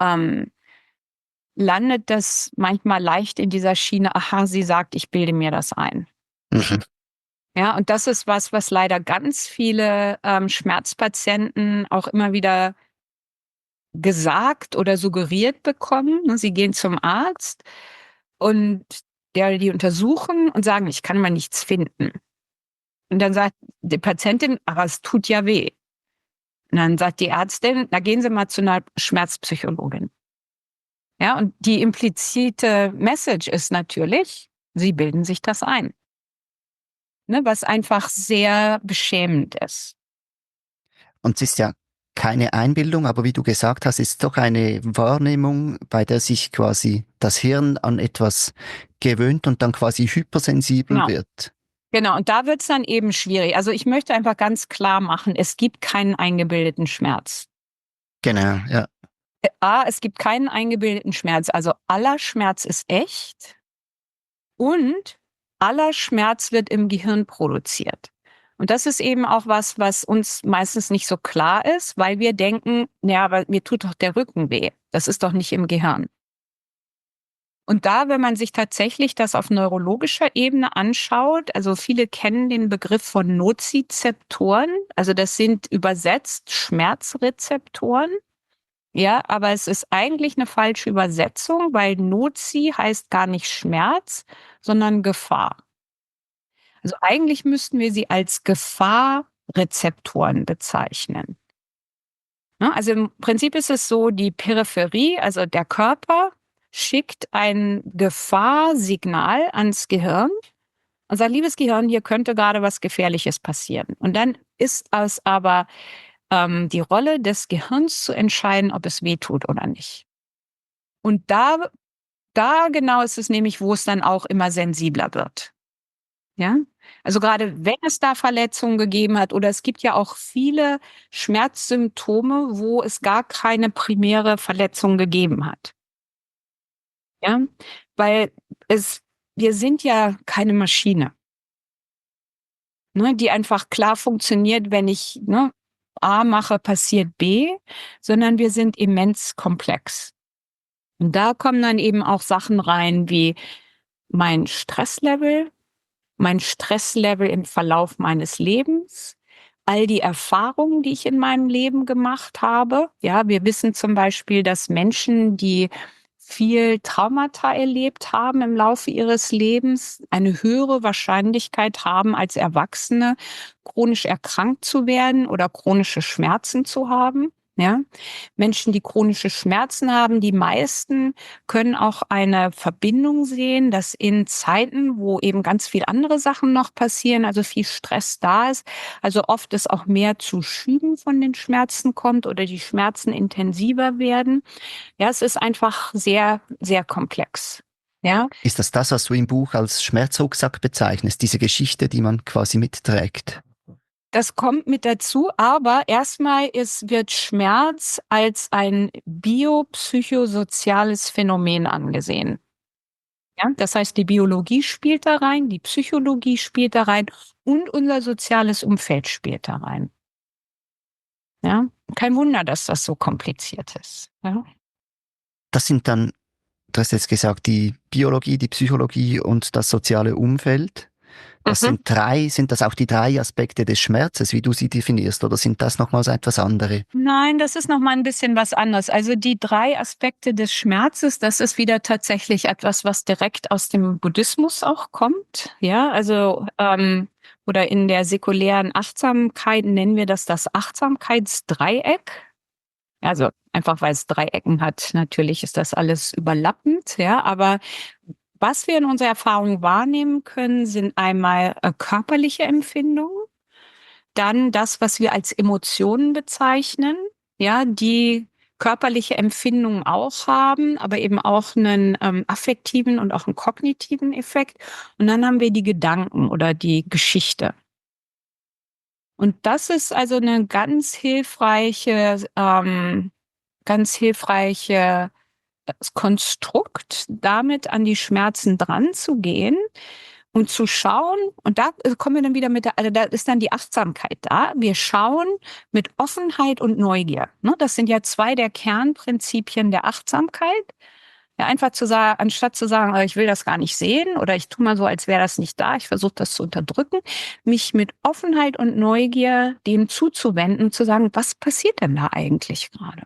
landet das manchmal leicht in dieser Schiene: „Aha, sie sagt, ich bilde mir das ein." Mhm. Ja, und das ist was, was leider ganz viele, Schmerzpatienten auch immer wieder gesagt oder suggeriert bekommen, ne? Sie gehen zum Arzt und die untersuchen und sagen: „Ich kann mal nichts finden." Und dann sagt die Patientin: „Aber es tut ja weh." Und dann sagt die Ärztin: „Na, gehen Sie mal zu 'ner Schmerzpsychologin." Ja, und die implizite Message ist natürlich, sie bilden sich das ein, ne, was einfach sehr beschämend ist. Und es ist ja keine Einbildung, aber wie du gesagt hast, ist doch eine Wahrnehmung, bei der sich quasi das Hirn an etwas gewöhnt und dann quasi hypersensibel Genau. wird. Genau, und da wird's dann eben schwierig. Also ich möchte einfach ganz klar machen, es gibt keinen eingebildeten Schmerz. Genau, ja. Es gibt keinen eingebildeten Schmerz. Also aller Schmerz ist echt und aller Schmerz wird im Gehirn produziert. Und das ist eben auch was uns meistens nicht so klar ist, weil wir denken, ja, aber mir tut doch der Rücken weh. Das ist doch nicht im Gehirn. Und da, wenn man sich tatsächlich das auf neurologischer Ebene anschaut, also viele kennen den Begriff von Nozizeptoren, also das sind übersetzt Schmerzrezeptoren. Ja, aber es ist eigentlich eine falsche Übersetzung, weil Nozi heißt gar nicht Schmerz, sondern Gefahr. Also eigentlich müssten wir sie als Gefahrrezeptoren bezeichnen. Ne? Also im Prinzip ist es so, die Peripherie, also der Körper, schickt ein Gefahrsignal ans Gehirn und sagt, liebes Gehirn, hier könnte gerade was Gefährliches passieren. Und dann ist es aber die Rolle des Gehirns zu entscheiden, ob es weh tut oder nicht. Und da genau ist es nämlich, wo es dann auch immer sensibler wird. Ja? Also gerade wenn es da Verletzungen gegeben hat oder es gibt ja auch viele Schmerzsymptome, wo es gar keine primäre Verletzung gegeben hat. Ja? Weil wir sind ja keine Maschine, ne, die einfach klar funktioniert, wenn ich, ne, A mache, passiert B, sondern wir sind immens komplex. Und da kommen dann eben auch Sachen rein wie mein Stresslevel, mein Stresslevel im Verlauf meines Lebens, all die Erfahrungen, die ich in meinem Leben gemacht habe. Ja, wir wissen zum Beispiel, dass Menschen, die viel Traumata erlebt haben im Laufe ihres Lebens, eine höhere Wahrscheinlichkeit haben, als Erwachsene chronisch erkrankt zu werden oder chronische Schmerzen zu haben. Ja, Menschen, die chronische Schmerzen haben, die meisten können auch eine Verbindung sehen, dass in Zeiten, wo eben ganz viel andere Sachen noch passieren, also viel Stress da ist, also oft es auch mehr zu Schüben von den Schmerzen kommt oder die Schmerzen intensiver werden. Ja, es ist einfach sehr, sehr komplex. Ja, Ist das, was du im Buch als Schmerzrucksack bezeichnest, diese Geschichte, die man quasi mitträgt? das kommt mit dazu, aber erstmal wird Schmerz als ein biopsychosoziales Phänomen angesehen. Ja, das heißt, die Biologie spielt da rein, die Psychologie spielt da rein und unser soziales Umfeld spielt da rein. Ja, kein Wunder, dass das so kompliziert ist. Ja. Das sind dann, du hast jetzt gesagt, die Biologie, die Psychologie und das soziale Umfeld. Das Mhm. sind das auch die drei Aspekte des Schmerzes, wie du sie definierst, oder sind das nochmals etwas andere? Nein, das ist noch mal ein bisschen was anderes. Also, die 3 Aspekte des Schmerzes, das ist wieder tatsächlich etwas, was direkt aus dem Buddhismus auch kommt. Ja, also, oder in der säkulären Achtsamkeit nennen wir das Achtsamkeitsdreieck. Also, einfach weil es Dreiecken hat. Natürlich ist das alles überlappend, ja, aber was wir in unserer Erfahrung wahrnehmen können, sind einmal, körperliche Empfindungen, dann das, was wir als Emotionen bezeichnen, ja, die körperliche Empfindungen auch haben, aber eben auch einen affektiven und auch einen kognitiven Effekt. Und dann haben wir die Gedanken oder die Geschichte. Und das ist also eine ganz hilfreiche Konstrukt, damit an die Schmerzen dranzugehen und zu schauen, und da kommen wir dann wieder also da ist dann die Achtsamkeit da. Wir schauen mit Offenheit und Neugier. Ne? Das sind ja 2 der Kernprinzipien der Achtsamkeit. Ja, einfach zu sagen, anstatt zu sagen, ich will das gar nicht sehen oder ich tue mal so, als wäre das nicht da, ich versuche das zu unterdrücken, mich mit Offenheit und Neugier dem zuzuwenden und zu sagen, was passiert denn da eigentlich gerade?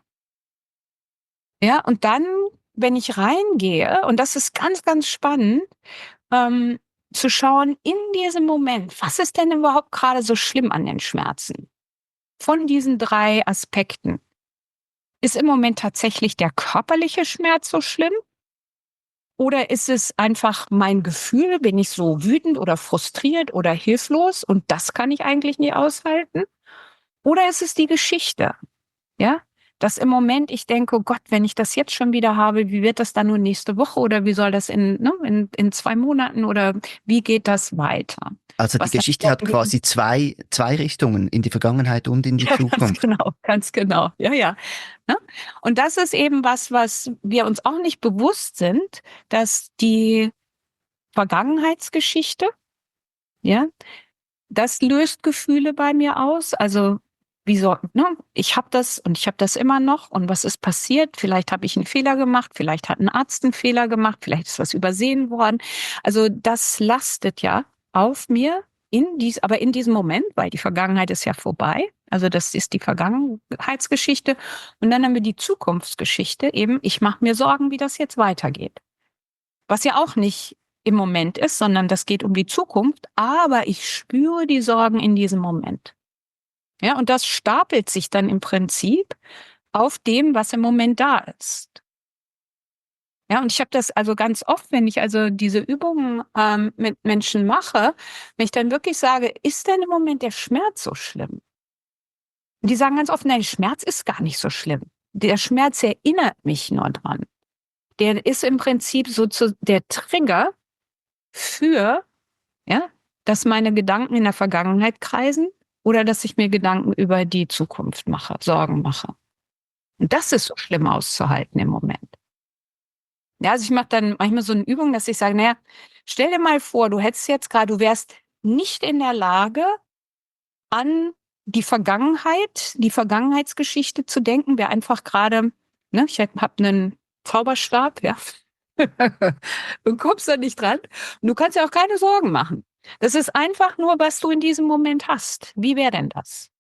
Ja, und dann, wenn ich reingehe, und das ist ganz, ganz spannend, ähm, zu schauen in diesem Moment, was ist denn überhaupt gerade so schlimm an den Schmerzen? Von diesen 3 Aspekten. Ist im Moment tatsächlich der körperliche Schmerz so schlimm? Oder ist es einfach mein Gefühl? Bin ich so wütend oder frustriert oder hilflos und das kann ich eigentlich nie aushalten? Oder ist es die Geschichte? Ja, dass im Moment ich denke, oh Gott, wenn ich das jetzt schon wieder habe, wie wird das dann nur nächste Woche oder wie soll das in 2 Monaten oder wie geht das weiter? Also die Was dann Geschichte hat quasi zwei Richtungen, in die Vergangenheit und in die ja, Zukunft. ganz genau. Ja, ja. Ne? Und das ist eben was wir uns auch nicht bewusst sind, dass die Vergangenheitsgeschichte, ja, das löst Gefühle bei mir aus. Also wieso, ne? Ich habe das und ich habe das immer noch. Und was ist passiert? Vielleicht habe ich einen Fehler gemacht, vielleicht hat ein Arzt einen Fehler gemacht, vielleicht ist was übersehen worden. Also das lastet ja auf mir aber in diesem Moment, weil die Vergangenheit ist ja vorbei. Also das ist die Vergangenheitsgeschichte. Und dann haben wir die Zukunftsgeschichte. Eben, ich mache mir Sorgen, wie das jetzt weitergeht. Was ja auch nicht im Moment ist, sondern das geht um die Zukunft, aber ich spüre die Sorgen in diesem Moment. Ja, und das stapelt sich dann im Prinzip auf dem, was im Moment da ist. Ja, und ich habe das also ganz oft, wenn ich also diese Übungen mit Menschen mache, wenn ich dann wirklich sage, ist denn im Moment der Schmerz so schlimm? Und die sagen ganz oft, nein, der Schmerz ist gar nicht so schlimm. Der Schmerz erinnert mich nur dran. Der ist im Prinzip der Trigger für, ja, dass meine Gedanken in der Vergangenheit kreisen oder dass ich mir Gedanken über die Zukunft mache, Sorgen mache. Und das ist so schlimm auszuhalten im Moment. Ja, also ich mache dann manchmal so eine Übung, dass ich sage, naja, stell dir mal vor, du wärst nicht in der Lage, an die Vergangenheitsgeschichte zu denken, wäre einfach gerade, ne, ich habe einen Zauberstab, ja, und kommst da nicht dran. Und du kannst ja auch keine Sorgen machen. Das ist einfach nur, was du in diesem Moment hast. Wie wäre denn das?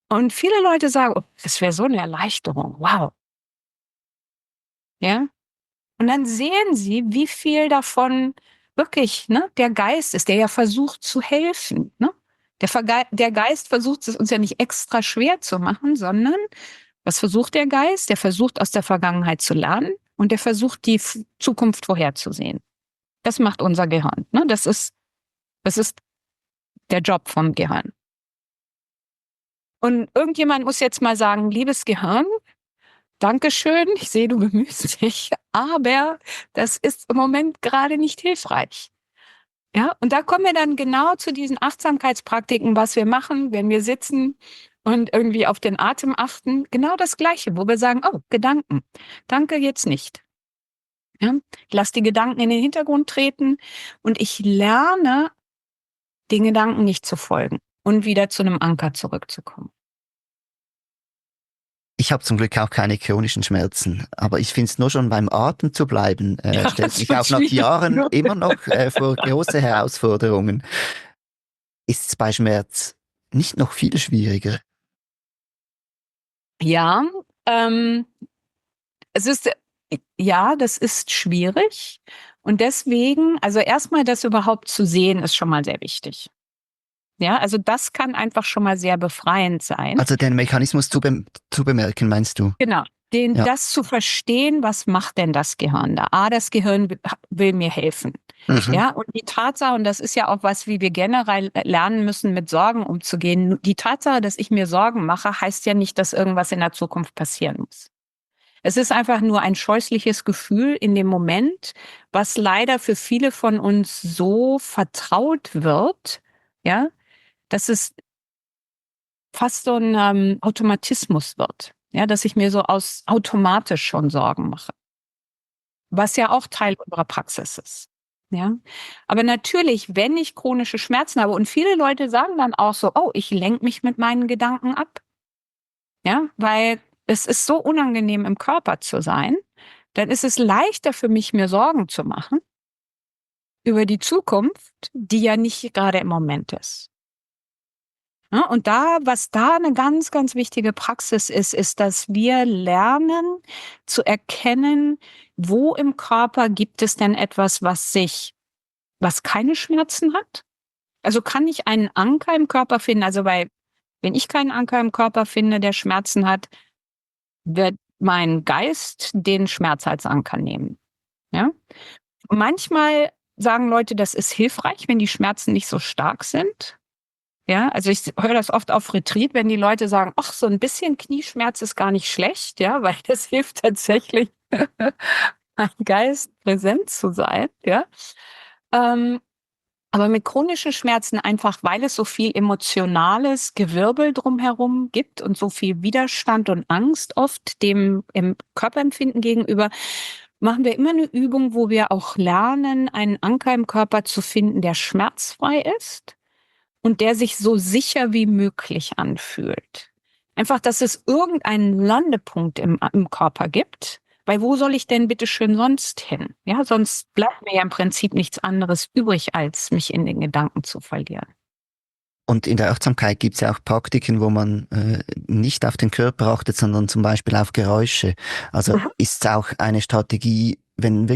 Und viele Leute sagen, oh, das wäre so eine Erleichterung. Wow. Ja. Und dann sehen sie, wie viel davon wirklich, ne, der Geist ist, der ja versucht zu helfen, ne? Der Geist versucht es uns ja nicht extra schwer zu machen, sondern was versucht der Geist? Der versucht aus der Vergangenheit zu lernen und der versucht die Zukunft vorherzusehen. Das macht unser Gehirn, ne? Das ist der Job vom Gehirn. Und irgendjemand muss jetzt mal sagen, liebes Gehirn, Dankeschön, ich sehe, du bemühst dich, aber das ist im Moment gerade nicht hilfreich. Ja, und da kommen wir dann genau zu diesen Achtsamkeitspraktiken, was wir machen, wenn wir sitzen und irgendwie auf den Atem achten. Genau das Gleiche, wo wir sagen, oh, Gedanken. Danke, jetzt nicht. Ja, ich lasse die Gedanken in den Hintergrund treten und ich lerne, den Gedanken nicht zu folgen und wieder zu einem Anker zurückzukommen. Ich habe zum Glück auch keine chronischen Schmerzen, aber ich finde es nur schon beim Atem zu bleiben, Ja, stellt das mich wird auch nach schwierig. Jahren immer noch vor große Herausforderungen. Ist es bei Schmerz nicht noch viel schwieriger? Ja, ähm, es ist, ja, das ist schwierig. Und deswegen, also erstmal das überhaupt zu sehen, ist schon mal sehr wichtig. Ja, also das kann einfach schon mal sehr befreiend sein. Also den Mechanismus zu bemerken, meinst du? Genau. Ja. Das zu verstehen, was macht denn das Gehirn da? Das Gehirn will mir helfen. Mhm. Ja, und die Tatsache, und das ist ja auch was, wie wir generell lernen müssen, mit Sorgen umzugehen. Die Tatsache, dass ich mir Sorgen mache, heißt ja nicht, dass irgendwas in der Zukunft passieren muss. Es ist einfach nur ein scheußliches Gefühl in dem Moment, was leider für viele von uns so vertraut wird, ja, dass es fast so ein Automatismus wird, ja, dass ich mir so automatisch schon Sorgen mache, was ja auch Teil unserer Praxis ist. Ja, aber natürlich, wenn ich chronische Schmerzen habe und viele Leute sagen dann auch so, oh, ich lenke mich mit meinen Gedanken ab, ja, weil es ist so unangenehm im Körper zu sein, dann ist es leichter für mich, mir Sorgen zu machen über die Zukunft, die ja nicht gerade im Moment ist. Ja, und was da eine ganz, ganz wichtige Praxis ist, ist, dass wir lernen zu erkennen, wo im Körper gibt es denn etwas, was keine Schmerzen hat? Also kann ich einen Anker im Körper finden? Also wenn ich keinen Anker im Körper finde, der Schmerzen hat, wird mein Geist den Schmerz als Anker nehmen. Ja? Manchmal sagen Leute, das ist hilfreich, wenn die Schmerzen nicht so stark sind. Ja, also ich höre das oft auf Retreat, wenn die Leute sagen, ach, so ein bisschen Knieschmerz ist gar nicht schlecht, ja, weil das hilft tatsächlich, mein Geist präsent zu sein, ja. Ähm, aber mit chronischen Schmerzen einfach, weil es so viel emotionales Gewirbel drumherum gibt und so viel Widerstand und Angst oft dem im Körperempfinden gegenüber, machen wir immer eine Übung, wo wir auch lernen, einen Anker im Körper zu finden, der schmerzfrei ist und der sich so sicher wie möglich anfühlt. Einfach, dass es irgendeinen Landepunkt im Körper gibt, weil wo soll ich denn bitte schön sonst hin? Ja, sonst bleibt mir ja im Prinzip nichts anderes übrig, als mich in den Gedanken zu verlieren. Und in der Achtsamkeit gibt es ja auch Praktiken, wo man nicht auf den Körper achtet, sondern zum Beispiel auf Geräusche. Also Mhm. ist es auch eine Strategie, wenn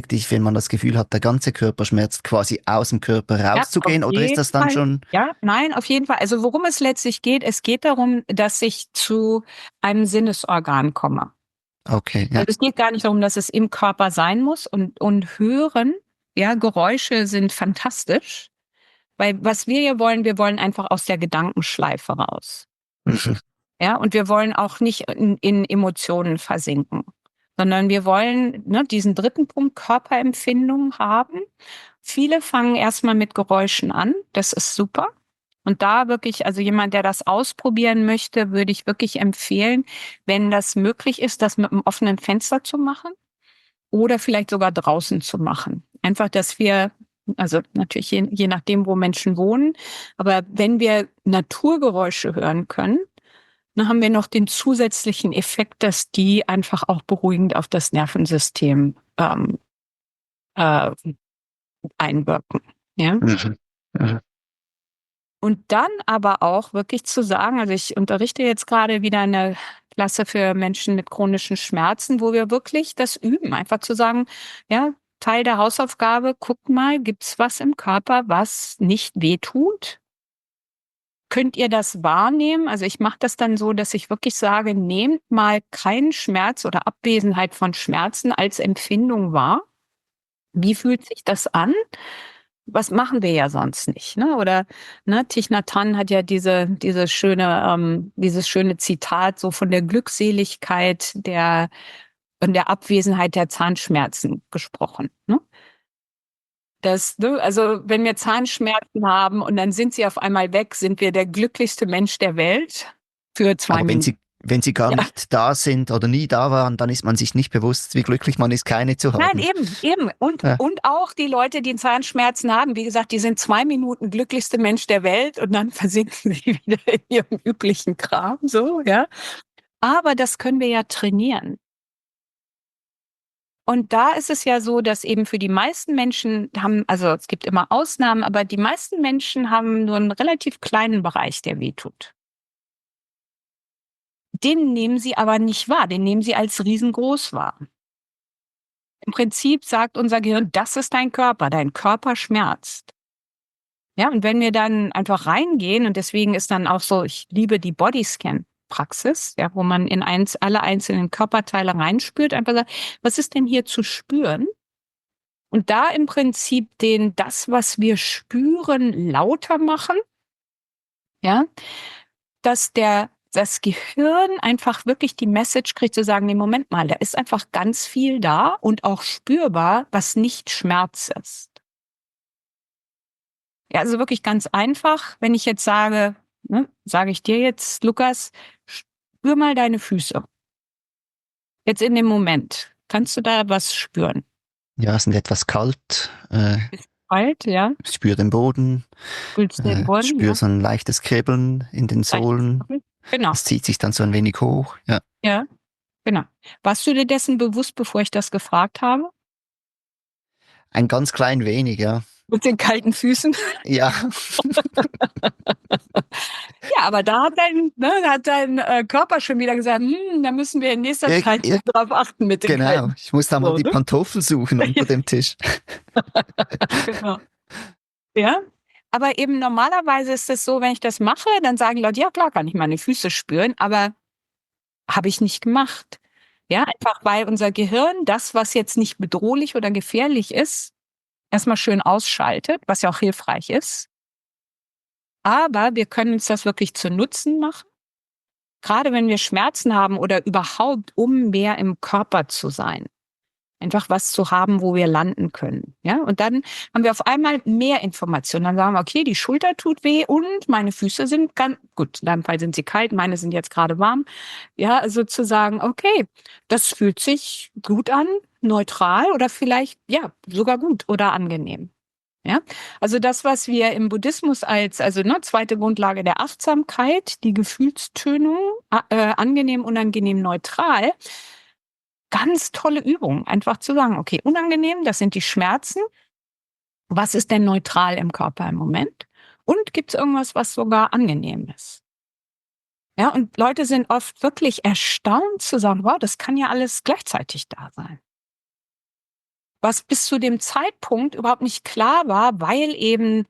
man das Gefühl hat, der ganze Körper schmerzt, quasi aus dem Körper Ja, auf rauszugehen, oder ist jeden das dann Fall. schon Ja, nein, auf jeden Fall. Also worum es letztlich geht, es geht darum, dass ich zu einem Sinnesorgan komme. okay, ja. Also es geht gar nicht darum, dass es im Körper sein muss und hören, ja, Geräusche sind fantastisch, weil was wir wollen einfach aus der Gedankenschleife raus. Mhm. Ja, und wir wollen auch nicht in Emotionen versinken, sondern wir wollen, ne, diesen dritten Punkt Körperempfindung haben. Viele fangen erstmal mit Geräuschen an, das ist super. Und da wirklich, also jemand, der das ausprobieren möchte, würde ich wirklich empfehlen, wenn das möglich ist, das mit einem offenen Fenster zu machen oder vielleicht sogar draußen zu machen. Einfach, dass wir, also natürlich je nachdem, wo Menschen wohnen, aber wenn wir Naturgeräusche hören können, dann haben wir noch den zusätzlichen Effekt, dass die einfach auch beruhigend auf das Nervensystem äh, einwirken. Ja? Mhm. Mhm. Und dann aber auch wirklich zu sagen, also ich unterrichte jetzt gerade wieder eine Klasse für Menschen mit chronischen Schmerzen, wo wir wirklich das üben, einfach zu sagen, ja, Teil der Hausaufgabe, guckt mal, gibt's was im Körper, was nicht wehtut? Könnt ihr das wahrnehmen? Also ich mache das dann so, dass ich wirklich sage, nehmt mal keinen Schmerz oder Abwesenheit von Schmerzen als Empfindung wahr. Wie fühlt sich das an? Was machen wir ja sonst nicht, ne? Oder, ne, Thich Nhat Hanh hat ja dieses schöne Zitat so von der Glückseligkeit und der Abwesenheit der Zahnschmerzen gesprochen, ne? Das, ne, also wenn wir Zahnschmerzen haben und dann sind sie auf einmal weg, sind wir der glücklichste Mensch der Welt für 2 Aber Minuten. wenn sie gar Ja. nicht da sind oder nie da waren, dann ist man sich nicht bewusst, wie glücklich man ist, keine zu Nein, haben. eben. Ja. Und auch die Leute, die Zahnschmerzen haben, wie gesagt, die sind 2 Minuten glücklichste Mensch der Welt und dann versinken sie wieder in ihrem üblichen Kram, so, ja. Aber das können wir ja trainieren. Und da ist es ja so, dass eben für die meisten Menschen also es gibt immer Ausnahmen, aber die meisten Menschen haben nur einen relativ kleinen Bereich, der wehtut. Den nehmen sie aber nicht wahr, den nehmen sie als riesengroß wahr. Im Prinzip sagt unser Gehirn, das ist dein Körper schmerzt. Ja, und wenn wir dann einfach reingehen und deswegen ist dann auch so, ich liebe die Bodyscan-Praxis, ja, wo man in alle einzelnen Körperteile reinspürt, einfach sagt, was ist denn hier zu spüren? Und da im Prinzip das, was wir spüren, lauter machen, ja, dass das Gehirn einfach wirklich die Message kriegt zu sagen, nee, Moment mal, da ist einfach ganz viel da und auch spürbar, was nicht Schmerz ist. Ja, also wirklich ganz einfach, wenn ich jetzt sage, ne, sage ich dir jetzt, Lukas, spür mal deine Füße. Jetzt in dem Moment. Kannst du da was spüren? Ja, sind etwas kalt, Ist kalt, ja? spür den Boden, Fühlst du den Boden, spür ja? so ein leichtes Kribbeln in den Leichtes Sohlen. Kribbeln? Genau, Es zieht sich dann so ein wenig hoch. Ja, ja, genau. Warst du dir dessen bewusst, bevor ich das gefragt habe? ein ganz klein wenig, ja. Mit den kalten Füßen? Ja, Ja, aber da hat dein Körper schon wieder gesagt, da müssen wir in nächster ir Zeit ir drauf achten mit den genau. kalten Ich muss da mal so, die ne? Pantoffel suchen unter dem Tisch. Genau. Ja? Aber eben normalerweise ist es so, wenn ich das mache, dann sagen die Leute: „Ja klar, kann ich meine Füße spüren“, aber habe ich nicht gemacht. Ja, einfach weil unser Gehirn das, was jetzt nicht bedrohlich oder gefährlich ist, erst mal schön ausschaltet, was ja auch hilfreich ist. Aber wir können uns das wirklich zu Nutzen machen, gerade wenn wir Schmerzen haben oder überhaupt, um mehr im Körper zu sein. Einfach was zu haben, wo wir landen können. Ja, und dann haben wir auf einmal mehr Informationen. Dann sagen wir, okay, die Schulter tut weh und meine Füße sind ganz gut. In deinem Fall sind sie kalt, meine sind jetzt gerade warm. Ja, also zu sagen, okay, das fühlt sich gut an, neutral oder vielleicht, ja, sogar gut oder angenehm. Ja, also das, was wir im Buddhismus also zweite Grundlage der Achtsamkeit, die Gefühlstönung, angenehm, unangenehm, neutral, ganz tolle Übung, einfach zu sagen, okay, unangenehm, das sind die Schmerzen. Was ist denn neutral im Körper im Moment? Und gibt es irgendwas, was sogar angenehm ist? Ja, und Leute sind oft wirklich erstaunt zu sagen, wow, das kann ja alles gleichzeitig da sein. Was bis zu dem Zeitpunkt überhaupt nicht klar war, weil eben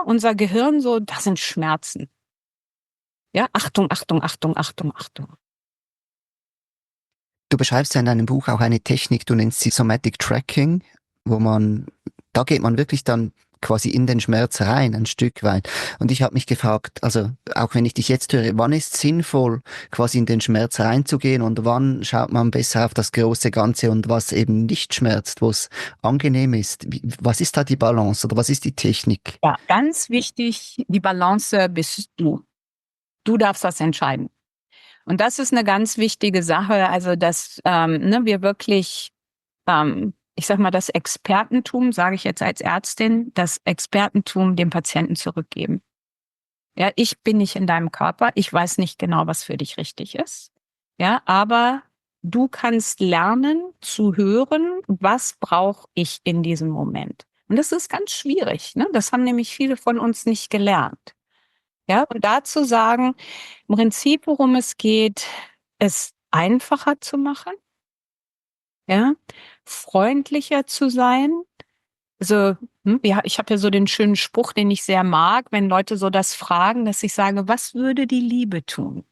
unser Gehirn so, das sind Schmerzen. Ja, Achtung, Achtung, Achtung, Achtung, Achtung. Du beschreibst ja in deinem Buch auch eine Technik, du nennst sie Somatic Tracking, da geht man wirklich dann quasi in den Schmerz rein, ein Stück weit. Und ich habe mich gefragt, also auch wenn ich dich jetzt höre, wann ist sinnvoll, quasi in den Schmerz reinzugehen und wann schaut man besser auf das große Ganze und was eben nicht schmerzt, wo es angenehm ist? Was ist da die Balance oder was ist die Technik? Ja, ganz wichtig, die Balance bist du. Du darfst das entscheiden. Und das ist eine ganz wichtige Sache, also dass wir wirklich, ich sag mal, das Expertentum, sage ich jetzt als Ärztin, das Expertentum dem Patienten zurückgeben. Ja, ich bin nicht in deinem Körper, ich weiß nicht genau, was für dich richtig ist. Ja, aber du kannst lernen zu hören, was brauche ich in diesem Moment. Und das ist ganz schwierig, ne? Das haben nämlich viele von uns nicht gelernt. Ja, und dazu sagen, im Prinzip, worum es geht, es einfacher zu machen, ja, freundlicher zu sein. Also, ja, ich habe ja so den schönen Spruch, den ich sehr mag, wenn Leute so das fragen, dass ich sage, was würde die Liebe tun?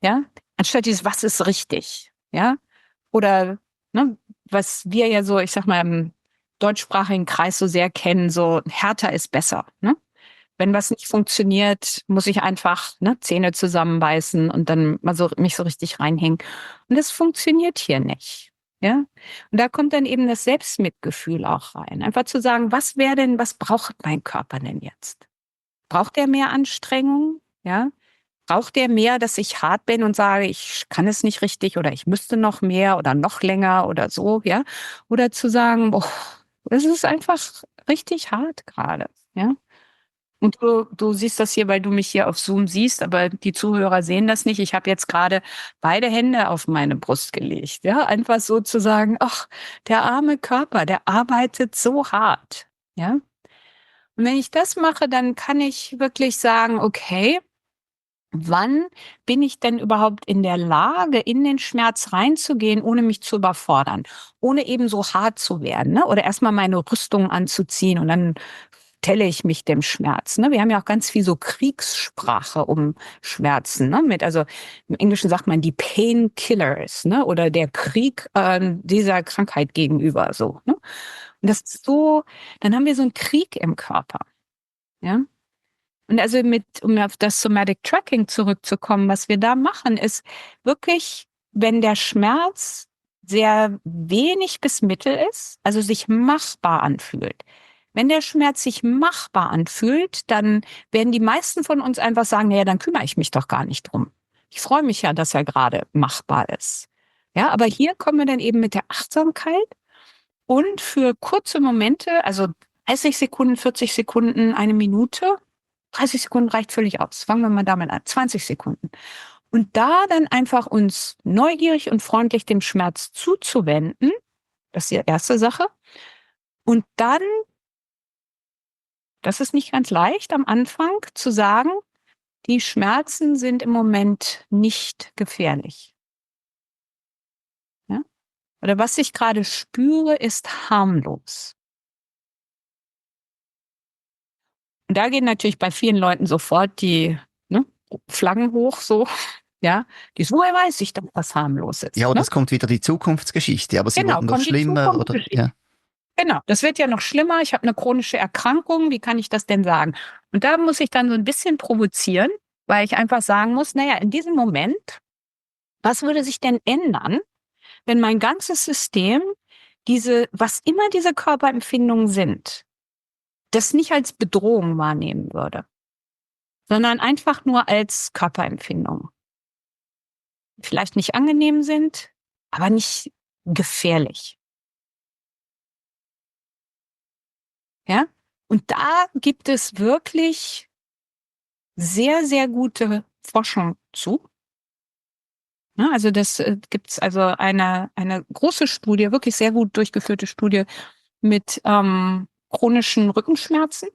Ja, anstatt dieses, was ist richtig? Ja, oder was wir ja so, ich sag mal, im deutschsprachigen Kreis so sehr kennen, so härter ist besser. Ne? Wenn was nicht funktioniert, muss ich einfach Zähne zusammenbeißen und dann mal so mich so richtig reinhängen. Und das funktioniert hier nicht. Ja? Und da kommt dann eben das Selbstmitgefühl auch rein. Einfach zu sagen, was braucht mein Körper denn jetzt? Braucht er mehr Anstrengung? Ja? Braucht er mehr, dass ich hart bin und sage, ich kann es nicht richtig oder ich müsste noch mehr oder noch länger oder so, ja? Oder zu sagen, boah, es ist einfach richtig hart gerade, ja? Und du siehst das hier, weil du mich hier auf Zoom siehst, aber die Zuhörer sehen das nicht. Ich habe jetzt gerade beide Hände auf meine Brust gelegt, ja? Einfach so zu sagen, ach, der arme Körper, der arbeitet so hart, ja? Und wenn ich das mache, dann kann ich wirklich sagen, okay, wann bin ich denn überhaupt in der Lage, in den Schmerz reinzugehen, ohne mich zu überfordern, ohne eben so hart zu werden, ne? Oder erstmal meine Rüstung anzuziehen und dann stelle ich mich dem Schmerz. Ne? Wir haben ja auch ganz viel so Kriegssprache um Schmerzen. Ne? Also im Englischen sagt man die Painkillers, ne? Oder der Krieg dieser Krankheit gegenüber. So. Ne? Und das ist so, dann haben wir so einen Krieg im Körper. Ja. Und also um auf das Somatic Tracking zurückzukommen, was wir da machen, ist wirklich, wenn der Schmerz sehr wenig bis mittel ist, also sich machbar anfühlt. Wenn der Schmerz sich machbar anfühlt, dann werden die meisten von uns einfach sagen, naja, dann kümmere ich mich doch gar nicht drum. Ich freue mich ja, dass er gerade machbar ist. Ja, aber hier kommen wir dann eben mit der Achtsamkeit und für kurze Momente, also 30 Sekunden, 40 Sekunden, eine Minute, 30 Sekunden reicht völlig aus. Fangen wir mal damit an. 20 Sekunden. Und da dann einfach uns neugierig und freundlich dem Schmerz zuzuwenden, das ist die erste Sache. Und dann, das ist nicht ganz leicht am Anfang, zu sagen, die Schmerzen sind im Moment nicht gefährlich. Ja? Oder was ich gerade spüre, ist harmlos. Und da gehen natürlich bei vielen Leuten sofort die Flaggen hoch, so, ja. Woher weiß ich denn, was harmlos ist? Ja, oder Ne? es kommt wieder die Zukunftsgeschichte, aber sie Genau, wurden doch kommt die schlimmer, oder? Zukunftsgeschichte. Ja. Genau, das wird ja noch schlimmer. Ich habe eine chronische Erkrankung. Wie kann ich das denn sagen? Und da muss ich dann so ein bisschen provozieren, weil ich einfach sagen muss, naja, in diesem Moment, was würde sich denn ändern, wenn mein ganzes System was immer diese Körperempfindungen sind, das nicht als Bedrohung wahrnehmen würde, sondern einfach nur als Körperempfindung. Vielleicht nicht angenehm sind, aber nicht gefährlich. Ja? Und da gibt es wirklich sehr, sehr gute Forschung zu. Ja, also das gibt's also eine große Studie, wirklich sehr gut durchgeführte Studie mit chronischen Rückenschmerzen,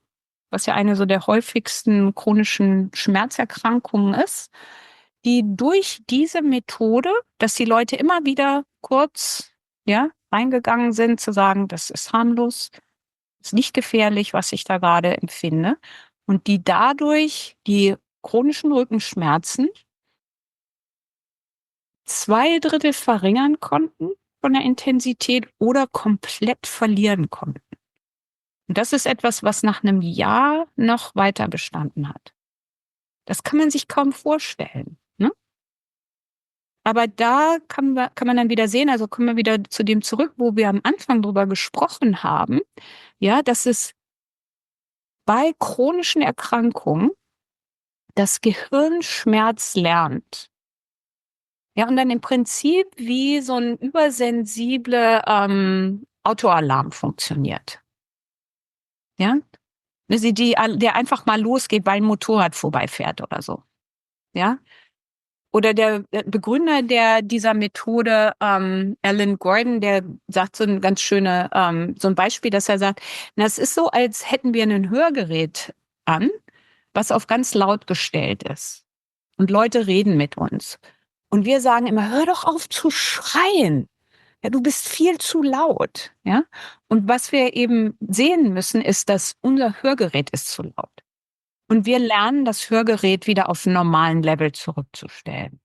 was ja eine so der häufigsten chronischen Schmerzerkrankungen ist, die durch diese Methode, dass die Leute immer wieder kurz reingegangen sind, zu sagen, das ist harmlos, ist nicht gefährlich, was ich da gerade empfinde, und die dadurch die chronischen Rückenschmerzen 2/3 verringern konnten von der Intensität oder komplett verlieren konnten. Und das ist etwas, was nach einem Jahr noch weiter bestanden hat. Das kann man sich kaum vorstellen, ne? Aber da kann man dann wieder sehen, also kommen wir wieder zu dem zurück, wo wir am Anfang drüber gesprochen haben, ja, dass es bei chronischen Erkrankungen das Gehirn Schmerz lernt. Ja, und dann im Prinzip wie so ein übersensible Autoalarm funktioniert. Ja? Der einfach mal losgeht, weil ein Motorrad vorbeifährt oder so. Ja? Oder der Begründer dieser Methode, Alan Gordon, der sagt so ein ganz so ein Beispiel, dass er sagt, na, es ist so, als hätten wir ein Hörgerät an, was auf ganz laut gestellt ist. Und Leute reden mit uns. Und wir sagen immer, hör doch auf zu schreien. Ja, du bist viel zu laut. Ja? Und was wir eben sehen müssen, ist, dass unser Hörgerät ist zu laut. Und wir lernen, das Hörgerät wieder auf einen normalen Level zurückzustellen.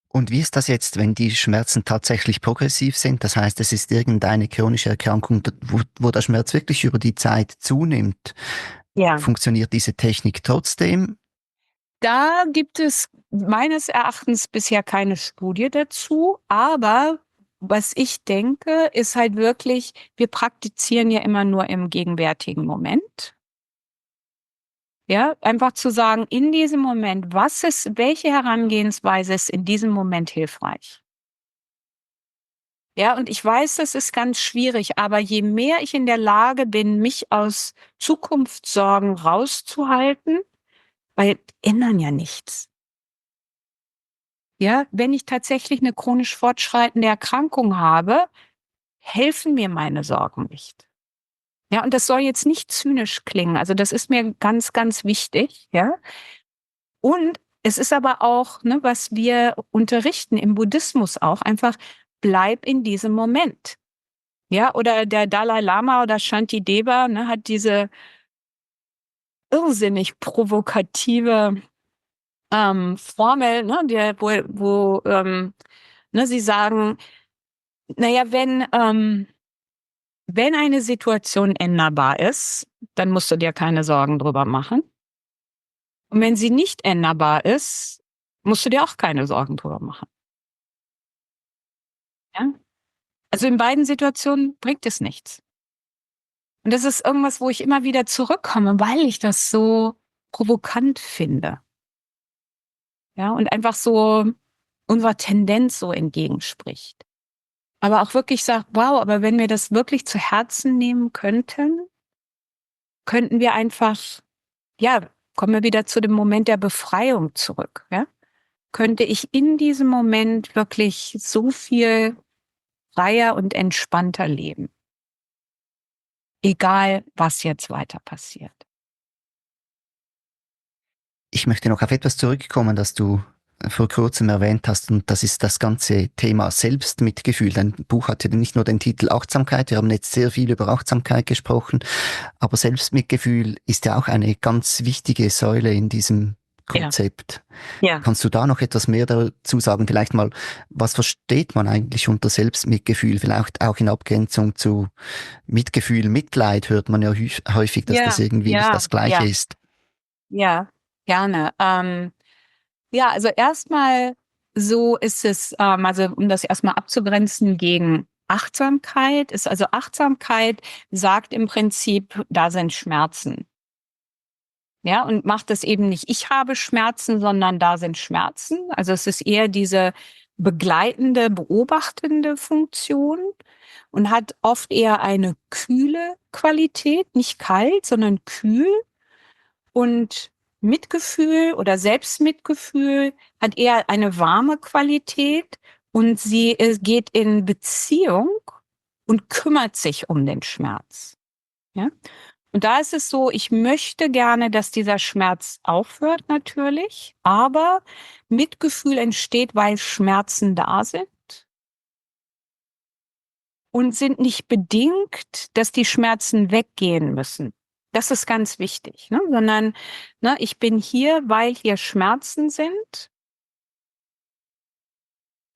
Und wie ist das jetzt, wenn die Schmerzen tatsächlich progressiv sind? Das heißt, es ist irgendeine chronische Erkrankung, wo der Schmerz wirklich über die Zeit zunimmt. Ja. Funktioniert diese Technik trotzdem? Da gibt es meines Erachtens bisher keine Studie dazu, aber was ich denke, ist halt wirklich, wir praktizieren ja immer nur im gegenwärtigen Moment. Ja, einfach zu sagen, in diesem Moment, welche Herangehensweise ist in diesem Moment hilfreich? Ja, und ich weiß, das ist ganz schwierig, aber je mehr ich in der Lage bin, mich aus Zukunftssorgen rauszuhalten, weil ändern ja nichts. Ja, wenn ich tatsächlich eine chronisch fortschreitende Erkrankung habe, helfen mir meine Sorgen nicht. Ja, und das soll jetzt nicht zynisch klingen. Also, das ist mir ganz, ganz wichtig, ja? Und es ist aber auch, ne, was wir unterrichten im Buddhismus auch, einfach bleib in diesem Moment. Ja, oder der Dalai Lama oder Shantideva, ne, hat diese irrsinnig provokative Formel, ne, ne, sie sagen, naja, wenn eine Situation änderbar ist, dann musst du dir keine Sorgen drüber machen. Und wenn sie nicht änderbar ist, musst du dir auch keine Sorgen drüber machen. Ja? Also in beiden Situationen bringt es nichts. Und das ist irgendwas, wo ich immer wieder zurückkomme, weil ich das so provokant finde. Ja, und einfach so unserer Tendenz so entgegenspricht. Aber auch wirklich sagt, wow, aber wenn wir das wirklich zu Herzen nehmen könnten, könnten wir einfach, ja, kommen wir wieder zu dem Moment der Befreiung zurück, ja? Könnte ich in diesem Moment wirklich so viel freier und entspannter leben. Egal, was jetzt weiter passiert. Ich möchte noch auf etwas zurückkommen, das du vor kurzem erwähnt hast, und das ist das ganze Thema Selbstmitgefühl. Dein Buch hat ja nicht nur den Titel Achtsamkeit, wir haben jetzt sehr viel über Achtsamkeit gesprochen, aber Selbstmitgefühl ist ja auch eine ganz wichtige Säule in diesem Konzept. Ja. Kannst du da noch etwas mehr dazu sagen? Vielleicht mal, was versteht man eigentlich unter Selbstmitgefühl? Vielleicht auch in Abgrenzung zu Mitgefühl, Mitleid hört man ja häufig, dass das Ja, irgendwie nicht ja, das Gleiche ja, ist. ja, gerne. Ja, also erstmal so ist es, also um das erstmal abzugrenzen gegen Achtsamkeit, ist also Achtsamkeit sagt im Prinzip, da sind Schmerzen. Ja, und macht es eben nicht, ich habe Schmerzen, sondern da sind Schmerzen. Also es ist eher diese begleitende, beobachtende Funktion und hat oft eher eine kühle Qualität, nicht kalt, sondern kühl. Und Mitgefühl oder Selbstmitgefühl hat eher eine warme Qualität und sie geht in Beziehung und kümmert sich um den Schmerz. Ja? Und da ist es so, ich möchte gerne, dass dieser Schmerz aufhört natürlich, aber Mitgefühl entsteht, weil Schmerzen da sind und sind nicht bedingt, dass die Schmerzen weggehen müssen. Das ist ganz wichtig, ne? Sondern ich bin hier, weil hier Schmerzen sind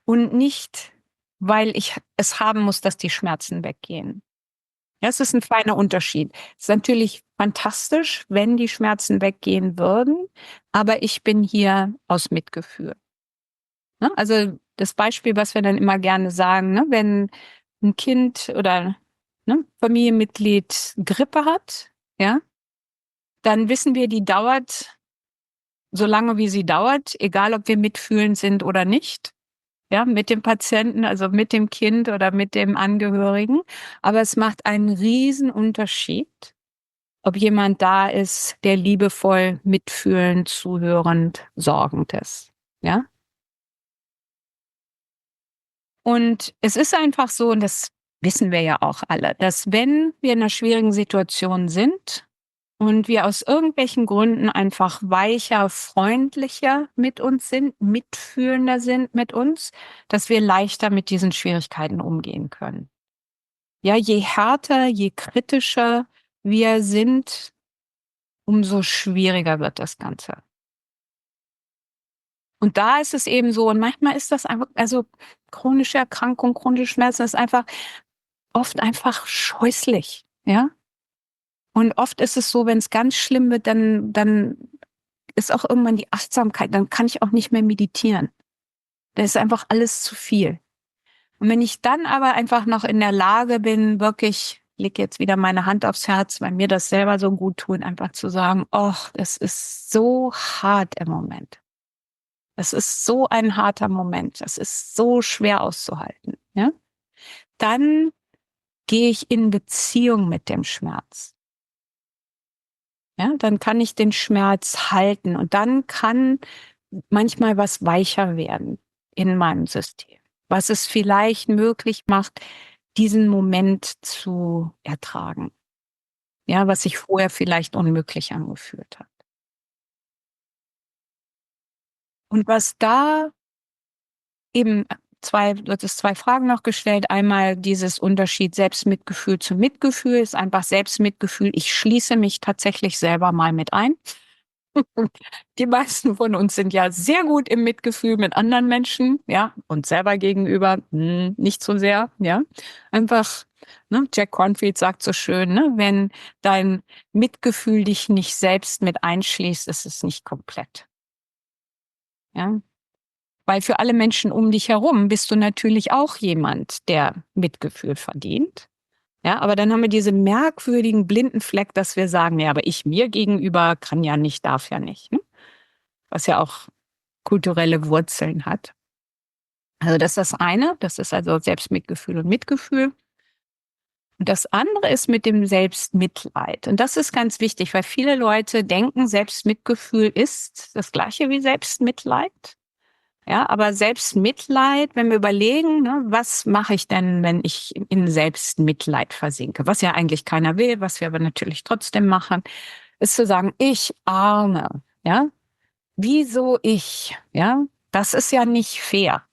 und nicht, weil ich es haben muss, dass die Schmerzen weggehen. Ja, es ist ein feiner Unterschied. Es ist natürlich fantastisch, wenn die Schmerzen weggehen würden, aber ich bin hier aus Mitgefühl. Ne? Also das Beispiel, was wir dann immer gerne sagen, ne? Wenn ein Kind oder Familienmitglied Grippe hat, ja, dann wissen wir, die dauert so lange, wie sie dauert, egal ob wir mitfühlend sind oder nicht. Ja, mit dem Patienten, also mit dem Kind oder mit dem Angehörigen. Aber es macht einen riesen Unterschied, ob jemand da ist, der liebevoll, mitfühlend, zuhörend, sorgend ist. Ja. Und es ist einfach so, und das wissen wir ja auch alle, dass wenn wir in einer schwierigen Situation sind und wir aus irgendwelchen Gründen einfach weicher, freundlicher mit uns sind, mitfühlender sind mit uns, dass wir leichter mit diesen Schwierigkeiten umgehen können. Ja, je härter, je kritischer wir sind, umso schwieriger wird das Ganze. Und da ist es eben so, und manchmal ist das einfach, also chronische Erkrankung, chronische Schmerzen ist einfach oft einfach scheußlich, ja. Und oft ist es so, wenn es ganz schlimm wird, dann ist auch irgendwann die Achtsamkeit, dann kann ich auch nicht mehr meditieren. Da ist einfach alles zu viel. Und wenn ich dann aber einfach noch in der Lage bin, wirklich, leg jetzt wieder meine Hand aufs Herz, weil mir das selber so gut tut, einfach zu sagen, oh, das ist so hart im Moment. Das ist so ein harter Moment. Das ist so schwer auszuhalten. Ja? Dann gehe ich in Beziehung mit dem Schmerz. Ja, dann kann ich den Schmerz halten und dann kann manchmal was weicher werden in meinem System, was es vielleicht möglich macht, diesen Moment zu ertragen. Ja, was sich vorher vielleicht unmöglich angefühlt hat. Und was da eben du hattest zwei Fragen noch gestellt. Einmal dieses Unterschied Selbstmitgefühl zu Mitgefühl ist einfach Selbstmitgefühl. Ich schließe mich tatsächlich selber mal mit ein. Die meisten von uns sind ja sehr gut im Mitgefühl mit anderen Menschen, ja, und selber gegenüber nicht so sehr, ja. Einfach, Jack Cornfield sagt so schön, wenn dein Mitgefühl dich nicht selbst mit einschließt, ist es nicht komplett. Ja. Weil für alle Menschen um dich herum bist du natürlich auch jemand, der Mitgefühl verdient. Ja, aber dann haben wir diese merkwürdigen blinden Fleck, dass wir sagen, ja, aber ich mir gegenüber kann ja nicht, darf ja nicht, ne? Was ja auch kulturelle Wurzeln hat. Also das ist das eine, das ist also Selbstmitgefühl und Mitgefühl. Und das andere ist mit dem Selbstmitleid. Und das ist ganz wichtig, weil viele Leute denken, Selbstmitgefühl ist das gleiche wie Selbstmitleid. Ja, aber Selbstmitleid, wenn wir überlegen, was mache ich denn, wenn ich in Selbstmitleid versinke? Was ja eigentlich keiner will, was wir aber natürlich trotzdem machen, ist zu sagen, ich Arme, ja, wieso ich, ja, das ist ja nicht fair.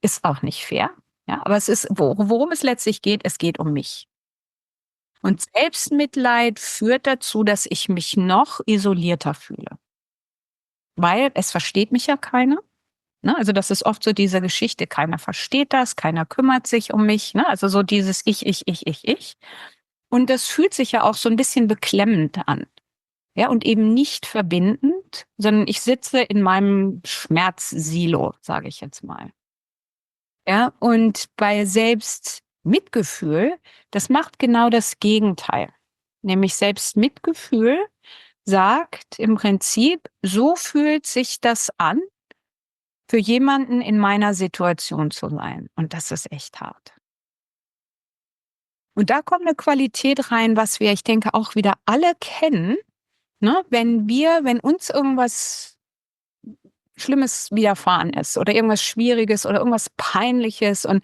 Ist auch nicht fair, ja, aber es ist, worum es letztlich geht, es geht um mich. Und Selbstmitleid führt dazu, dass ich mich noch isolierter fühle. weil es versteht mich ja keiner. Ne? Also das ist oft so diese Geschichte, keiner versteht das, keiner kümmert sich um mich. Ne? Also so dieses Ich. Und das fühlt sich ja auch so ein bisschen beklemmend an. Ja, und eben nicht verbindend, sondern ich sitze in meinem Schmerzsilo, sage ich jetzt mal. Ja, und bei Selbstmitgefühl, das macht genau das Gegenteil. Nämlich Selbstmitgefühl sagt im Prinzip, so fühlt sich das an, für jemanden in meiner Situation zu sein. Und das ist echt hart. Und da kommt eine Qualität rein, was wir, ich denke, auch wieder alle kennen. Ne? Wenn uns irgendwas Schlimmes widerfahren ist oder irgendwas Schwieriges oder irgendwas Peinliches und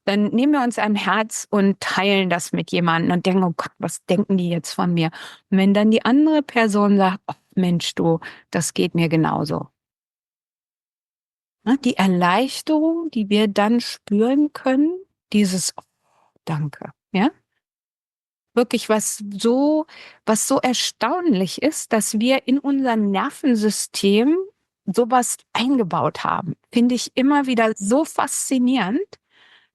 dann nehmen wir uns ein Herz und teilen das mit jemandem und denken, oh Gott, was denken die jetzt von mir? Und wenn dann die andere Person sagt, oh Mensch, du, das geht mir genauso. Ne? Die Erleichterung, die wir dann spüren können, dieses oh, Danke, ja? Wirklich was so erstaunlich ist, dass wir in unser Nervensystem sowas eingebaut haben. Finde ich immer wieder so faszinierend,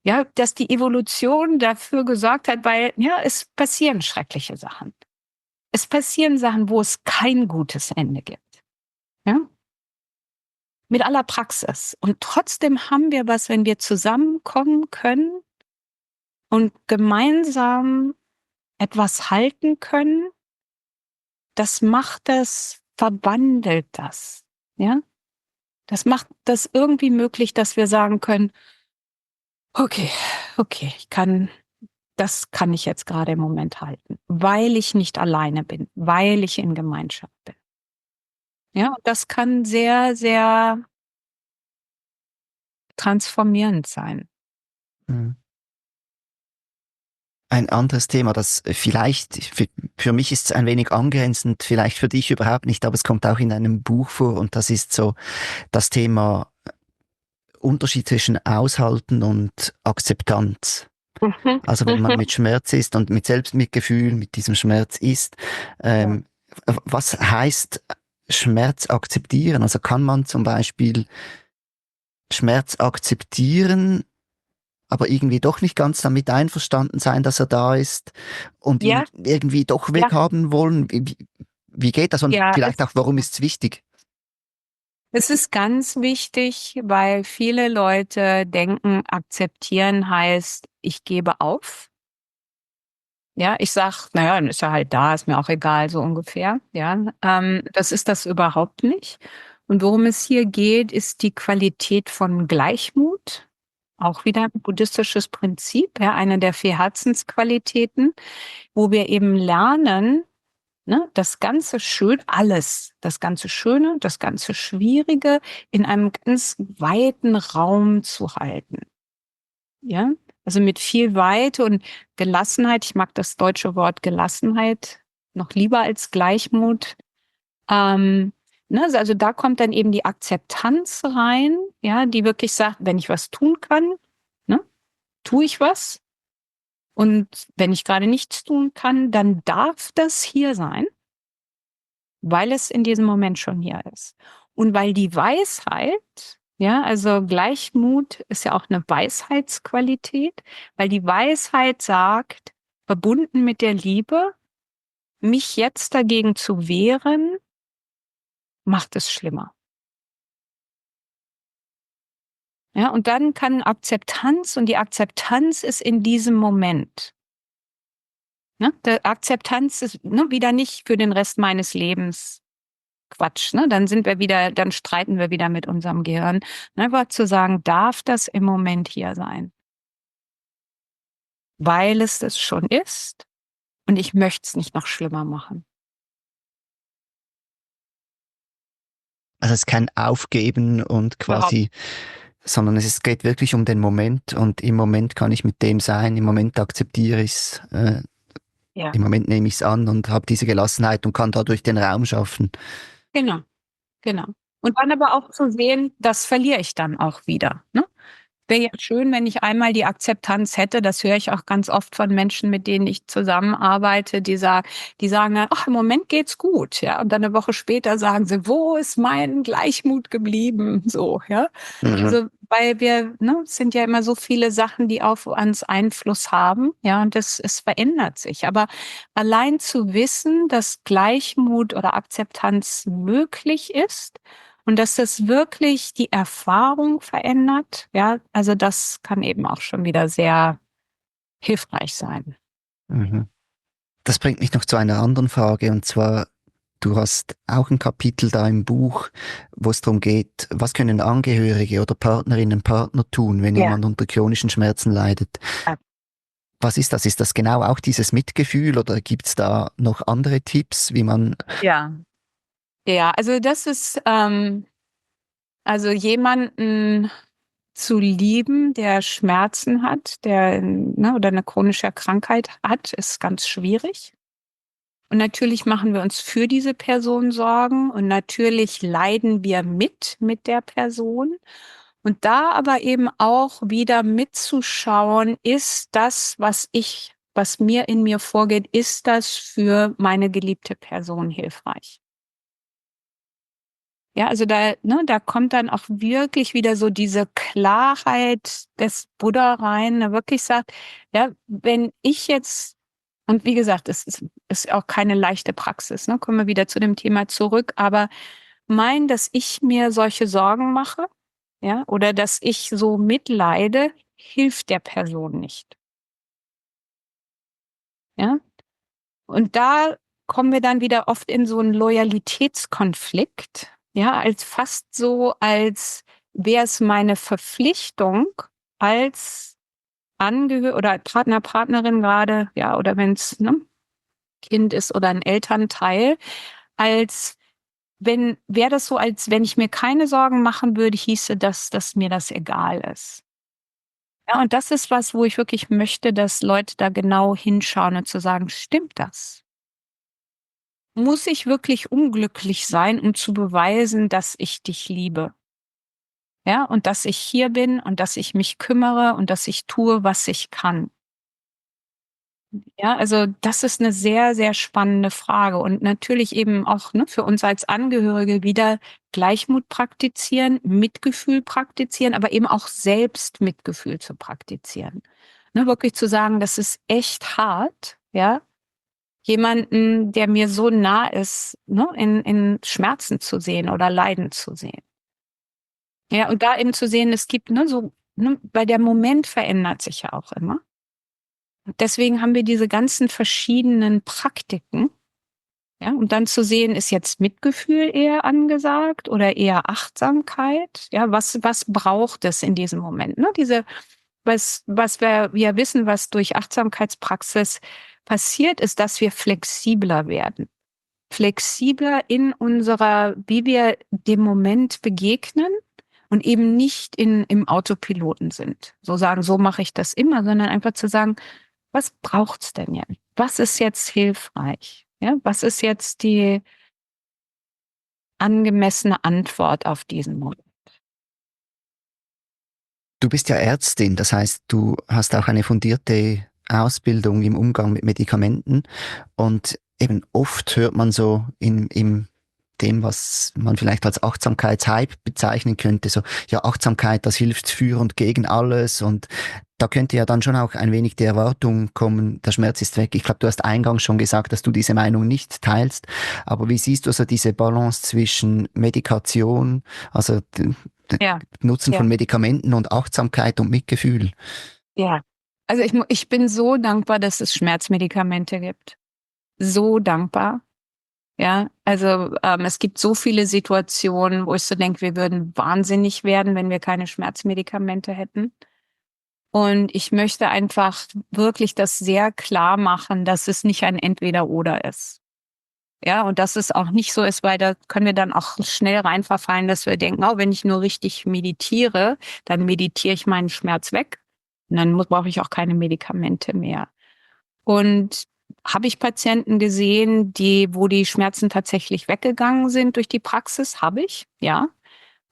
ja, dass die Evolution dafür gesorgt hat, weil, ja, es passieren schreckliche Sachen. Es passieren Sachen, wo es kein gutes Ende gibt. Ja? Mit aller Praxis. Und trotzdem haben wir was, wenn wir zusammenkommen können und gemeinsam etwas halten können, verwandelt das. Ja? Das macht das irgendwie möglich, dass wir sagen können, okay, das kann ich jetzt gerade im Moment halten, weil ich nicht alleine bin, weil ich in Gemeinschaft bin. Ja, und das kann sehr, sehr transformierend sein. Mhm. Ein anderes Thema, das vielleicht, für mich ist es ein wenig angrenzend, vielleicht für dich überhaupt nicht, aber es kommt auch in einem Buch vor und das ist so das Thema Unterschied zwischen Aushalten und Akzeptanz. Also wenn man mit Schmerz ist und mit Selbstmitgefühl mit diesem Schmerz ist, Ja. was heißt Schmerz akzeptieren? Also kann man zum Beispiel Schmerz akzeptieren, aber irgendwie doch nicht ganz damit einverstanden sein, dass er da ist und ihn Ja, irgendwie doch ja, weghaben wollen? Wie geht das und ja. vielleicht auch, warum ist es wichtig? Es ist ganz wichtig, weil viele Leute denken, akzeptieren heißt, ich gebe auf. Ja, ich sag, naja, dann ist er halt da, ist mir auch egal, so ungefähr. Ja, das ist das überhaupt nicht. Und worum es hier geht, ist die Qualität von Gleichmut. Auch wieder ein buddhistisches Prinzip, ja, eine der 4 Herzensqualitäten, wo wir eben lernen, ne, das ganze alles, das ganze Schöne, das ganze Schwierige in einem ganz weiten Raum zu halten. Ja, also mit viel Weite und Gelassenheit. Ich mag das deutsche Wort Gelassenheit noch lieber als Gleichmut. Ne, also da kommt dann eben die Akzeptanz rein, ja, die wirklich sagt, wenn ich was tun kann, ne, tue ich was. Und wenn ich gerade nichts tun kann, dann darf das hier sein, weil es in diesem Moment schon hier ist. Und weil die Weisheit, ja, also Gleichmut ist ja auch eine Weisheitsqualität, weil die Weisheit sagt, verbunden mit der Liebe, mich jetzt dagegen zu wehren, macht es schlimmer. Ja, und dann kann Akzeptanz und die Akzeptanz ist in diesem Moment. Ne? Der Akzeptanz ist wieder nicht für den Rest meines Lebens Quatsch. Ne? Dann streiten wir wieder mit unserem Gehirn. Einfach zu sagen, darf das im Moment hier sein? Weil es das schon ist und ich möchte es nicht noch schlimmer machen. Also es ist kein Aufgeben und Überhaupt. quasi, sondern geht wirklich um den Moment und im Moment kann ich mit dem sein, im Moment akzeptiere ich es, Ja, im Moment nehme ich es an und habe diese Gelassenheit und kann dadurch den Raum schaffen. genau, genau. Und dann aber auch zu sehen, das verliere ich dann auch wieder. Ne? wäre ja schön, wenn ich einmal die Akzeptanz hätte. Das höre ich auch ganz oft von Menschen, mit denen ich zusammenarbeite, die sagen dann: „Ach, im Moment geht's gut", ja. Und dann eine Woche später sagen sie: „Wo ist mein Gleichmut geblieben?" So, ja. Mhm. Also, weil wir, ne, es sind ja immer so viele Sachen, die auf uns Einfluss haben, ja, und es verändert sich. Aber allein zu wissen, dass Gleichmut oder Akzeptanz möglich ist und dass das wirklich die Erfahrung verändert, ja, also das kann eben auch schon wieder sehr hilfreich sein. Mhm. Das bringt mich noch zu einer anderen Frage, und zwar, du hast auch ein Kapitel da im Buch, wo es darum geht, was können Angehörige oder Partnerinnen, Partner tun, wenn Ja. jemand unter chronischen Schmerzen leidet? Ja. Was ist das? Ist das genau auch dieses Mitgefühl oder gibt es da noch andere Tipps, wie man... Ja. Ja, also das ist, also jemanden zu lieben, der Schmerzen hat, der, ne, oder eine chronische Krankheit hat, ist ganz schwierig. Und natürlich machen wir uns für diese Person Sorgen und natürlich leiden wir mit der Person. Und da aber eben auch wieder mitzuschauen, ist das, was mir in mir vorgeht, ist das für meine geliebte Person hilfreich? Ja, also da kommt dann auch wirklich wieder so diese Klarheit des Buddha rein, der wirklich sagt, ja, wenn ich jetzt, und wie gesagt, ist auch keine leichte Praxis, ne? Kommen wir wieder zu dem Thema zurück, aber dass ich mir solche Sorgen mache, ja, oder dass ich so mitleide, hilft der Person nicht, ja? Und da kommen wir dann wieder oft in so 'n Loyalitätskonflikt, ja, als wäre es meine Verpflichtung als oder Partner, Partnerin grade, ja, oder wenn's, ne, Kind ist oder 'n Elternteil, als wäre das so, als wenn ich mir keine Sorgen machen würde, hieße das, dass mir das egal ist. Ja, und das ist was, wo ich wirklich möchte, dass Leute da genau hinschauen und zu sagen: „Stimmt das?" Muss ich wirklich unglücklich sein, um zu beweisen, dass ich dich liebe? Ja, und dass ich hier bin und dass ich mich kümmere und dass ich tue, was ich kann. Ja, also das ist eine sehr, sehr spannende Frage und natürlich eben auch, ne, für uns als Angehörige wieder Gleichmut praktizieren, Mitgefühl praktizieren, aber eben auch Selbstmitgefühl zu praktizieren. Ne, wirklich zu sagen: „Das ist echt hart", ja, jemanden, der mir so nah ist, ne, in Schmerzen zu sehen oder Leiden zu sehen. Ja, und da eben zu sehen, es gibt, ne, so, ne, weil der Moment verändert sich ja auch immer. Und deswegen haben wir diese ganzen verschiedenen Praktiken, ja, und dann zu sehen, ist jetzt Mitgefühl eher angesagt oder eher Achtsamkeit? Ja, was braucht es in diesem Moment, ne? Was wir ja wissen, was durch Achtsamkeitspraxis passiert, ist, dass wir flexibler werden. Flexibler in unserer, wie wir dem Moment begegnen und eben nicht im Autopiloten sind. So sagen: „So mache ich das immer", sondern einfach zu sagen: „Was braucht's denn jetzt? Was ist jetzt hilfreich? Ja, was ist jetzt die angemessene Antwort auf diesen Moment?" Du bist ja Ärztin, das heißt, du hast auch eine fundierte Ausbildung im Umgang mit Medikamenten, und eben oft hört man so in dem, was man vielleicht als Achtsamkeitshype bezeichnen könnte, so, ja, Achtsamkeit, das hilft für und gegen alles, und da könnte ja dann schon auch ein wenig die Erwartung kommen, der Schmerz ist weg. Ich glaube, du hast eingangs schon gesagt, dass du diese Meinung nicht teilst, aber wie siehst du so diese Balance zwischen Medikation, also Ja, Nutzen ja, von Medikamenten und Achtsamkeit und Mitgefühl? ja. Also, ich bin so dankbar, dass es Schmerzmedikamente gibt. So dankbar. Ja, also, es gibt so viele Situationen, wo ich so denke, wir würden wahnsinnig werden, wenn wir keine Schmerzmedikamente hätten. Und ich möchte einfach wirklich das sehr klar machen, dass es nicht ein Entweder-Oder ist. Ja, und dass es auch nicht so ist, weil da können wir dann auch schnell rein verfallen, dass wir denken: „Oh, wenn ich nur richtig meditiere, dann meditiere ich meinen Schmerz weg und dann brauche ich auch keine Medikamente mehr." Und habe ich Patienten gesehen, wo die Schmerzen tatsächlich weggegangen sind durch die Praxis? Habe ich, ja.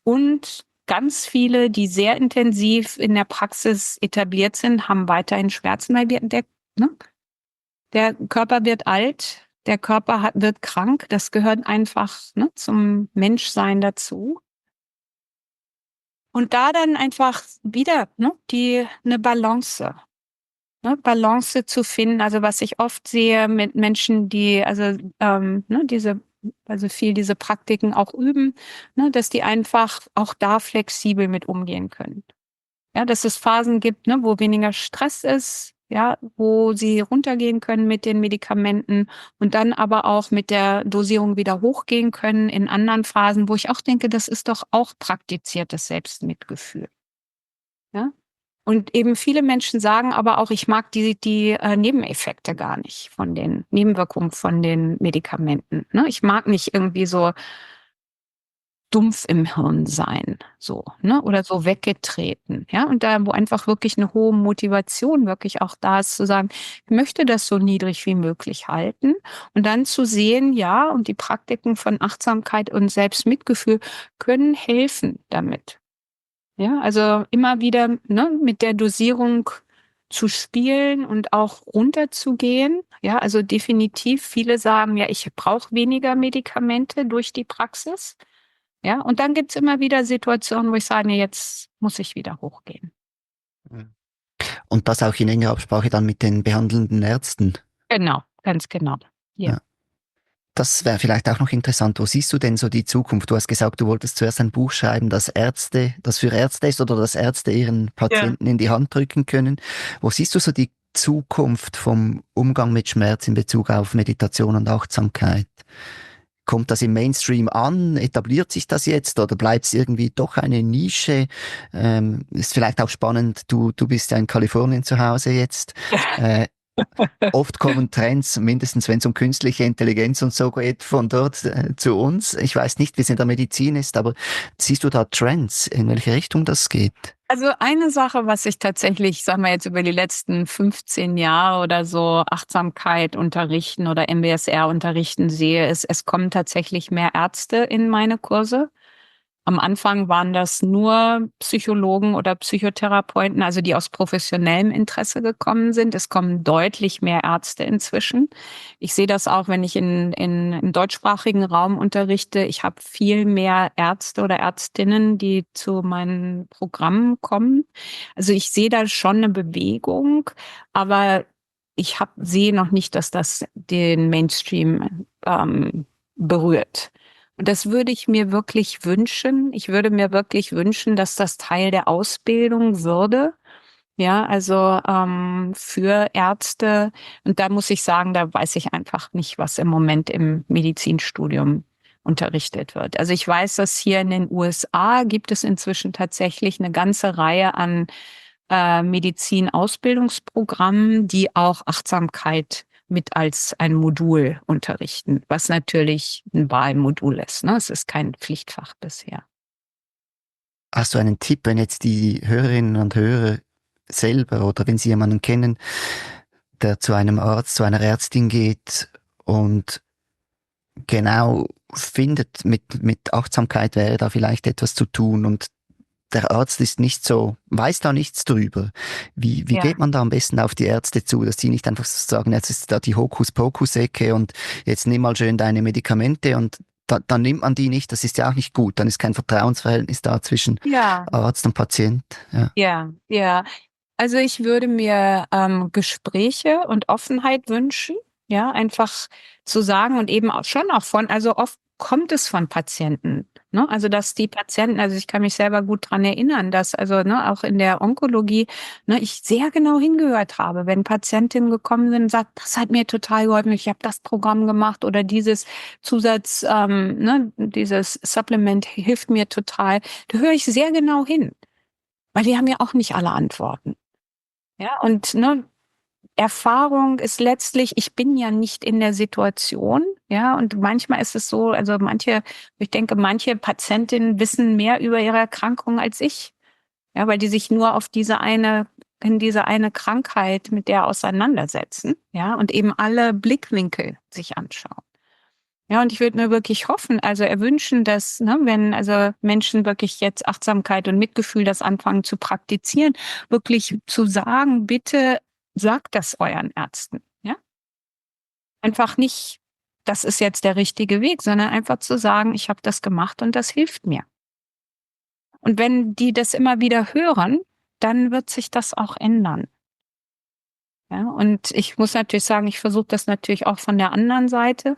Und ganz viele, die sehr intensiv in der Praxis etabliert sind, haben weiterhin Schmerzen, weil der Körper wird alt, der Körper wird krank. Das gehört einfach, zum Menschsein dazu. Und da dann einfach wieder, eine Balance zu finden. Also was ich oft sehe mit Menschen, die diese Praktiken auch üben, dass die einfach auch da flexibel mit umgehen können. Ja, dass es Phasen gibt, wo weniger Stress ist, ja, wo sie runtergehen können mit den Medikamenten und dann aber auch mit der Dosierung wieder hochgehen können in anderen Phasen, wo ich auch denke, das ist doch auch praktiziertes Selbstmitgefühl. Ja? Und eben viele Menschen sagen aber auch, ich mag die Nebeneffekte gar nicht von den Nebenwirkungen von den Medikamenten. Ne? Ich mag nicht irgendwie so dumpf im Hirn sein, so, oder so weggetreten, ja, und da, wo einfach wirklich eine hohe Motivation wirklich auch da ist, zu sagen, ich möchte das so niedrig wie möglich halten und dann zu sehen, ja, und die Praktiken von Achtsamkeit und Selbstmitgefühl können helfen damit. Ja, also immer wieder, mit der Dosierung zu spielen und auch runterzugehen. Ja, also definitiv viele sagen, ja, ich brauche weniger Medikamente durch die Praxis. Ja, und dann gibt's immer wieder Situationen, wo ich sage, nee, jetzt muss ich wieder hochgehen. Und das auch in enger Absprache dann mit den behandelnden Ärzten. Genau, ganz genau. Ja. Ja. Das wäre vielleicht auch noch interessant. Wo siehst du denn so die Zukunft? Du hast gesagt, du wolltest zuerst ein Buch schreiben, das für Ärzte ist oder das Ärzte ihren Ja. Patienten in die Hand drücken können. Wo siehst du so die Zukunft vom Umgang mit Schmerz in Bezug auf Meditation und Achtsamkeit? Kommt das im Mainstream an? Etabliert sich das jetzt oder bleibt es irgendwie doch eine Nische? Ist vielleicht auch spannend, du bist ja in Kalifornien zu Hause jetzt. Äh, Oft kommen Trends, mindestens wenn es um künstliche Intelligenz und so geht, von dort zu uns. Ich weiß nicht, wie es in der Medizin ist, aber siehst du da Trends, in welche Richtung das geht? Also eine Sache, was ich tatsächlich, sagen wir jetzt über die letzten 15 Jahre oder so Achtsamkeit unterrichten oder MBSR unterrichten sehe, ist, es kommen tatsächlich mehr Ärzte in meine Kurse. Am Anfang waren das nur Psychologen oder Psychotherapeuten, also die aus professionellem Interesse gekommen sind. Es kommen deutlich mehr Ärzte inzwischen. Ich sehe das auch, wenn ich im deutschsprachigen Raum unterrichte. Ich habe viel mehr Ärzte oder Ärztinnen, die zu meinen Programmen kommen. Also ich sehe da schon eine Bewegung, aber sehe noch nicht, dass das den Mainstream berührt. Und das würde ich mir wirklich wünschen. Ich würde mir wirklich wünschen, dass das Teil der Ausbildung würde. Ja, also für Ärzte. Und da muss ich sagen, da weiß ich einfach nicht, was im Moment im Medizinstudium unterrichtet wird. Also ich weiß, dass hier in den USA gibt es inzwischen tatsächlich eine ganze Reihe an Medizinausbildungsprogrammen, die auch Achtsamkeit mit als ein Modul unterrichten, was natürlich ein Wahlmodul ist. Ne? Es ist kein Pflichtfach bisher. Hast du einen Tipp, wenn jetzt die Hörerinnen und Hörer selber oder wenn sie jemanden kennen, der zu einem Arzt, zu einer Ärztin geht und genau findet, mit Achtsamkeit wäre da vielleicht etwas zu tun und der Arzt ist nicht so, weiß da nichts drüber. Wie Ja. geht man da am besten auf die Ärzte zu, dass die nicht einfach so sagen, jetzt ist da die Hokuspokus-Ecke und jetzt nimm mal schön deine Medikamente und dann nimmt man die nicht, das ist ja auch nicht gut. Dann ist kein Vertrauensverhältnis da zwischen Ja, Arzt und Patient. Ja. ja, ja. Also ich würde mir Gespräche und Offenheit wünschen, ja, einfach zu sagen und eben auch schon auch also oft kommt es von Patienten, ne? Also dass die Patienten, also ich kann mich selber gut dran erinnern, dass also auch in der Onkologie, ich sehr genau hingehört habe, wenn Patientinnen gekommen sind und sagt, das hat mir total geholfen, ich habe das Programm gemacht oder dieses dieses Supplement hilft mir total. Da höre ich sehr genau hin, weil die haben ja auch nicht alle Antworten. Ja, und Erfahrung ist letztlich, ich bin ja nicht in der Situation, ja, und manchmal ist es so, also ich denke, manche Patientinnen wissen mehr über ihre Erkrankung als ich, ja, weil die sich nur in diese eine Krankheit mit der auseinandersetzen, ja, und eben alle Blickwinkel sich anschauen. Ja, und ich würde mir wirklich hoffen, also erwünschen, dass, ne, wenn also Menschen wirklich jetzt Achtsamkeit und Mitgefühl das anfangen zu praktizieren, wirklich zu sagen, bitte sagt das euren Ärzten. Ja? Einfach nicht, das ist jetzt der richtige Weg, sondern einfach zu sagen, ich habe das gemacht und das hilft mir. Und wenn die das immer wieder hören, dann wird sich das auch ändern. Ja, und ich muss natürlich sagen, ich versuche das natürlich auch von der anderen Seite,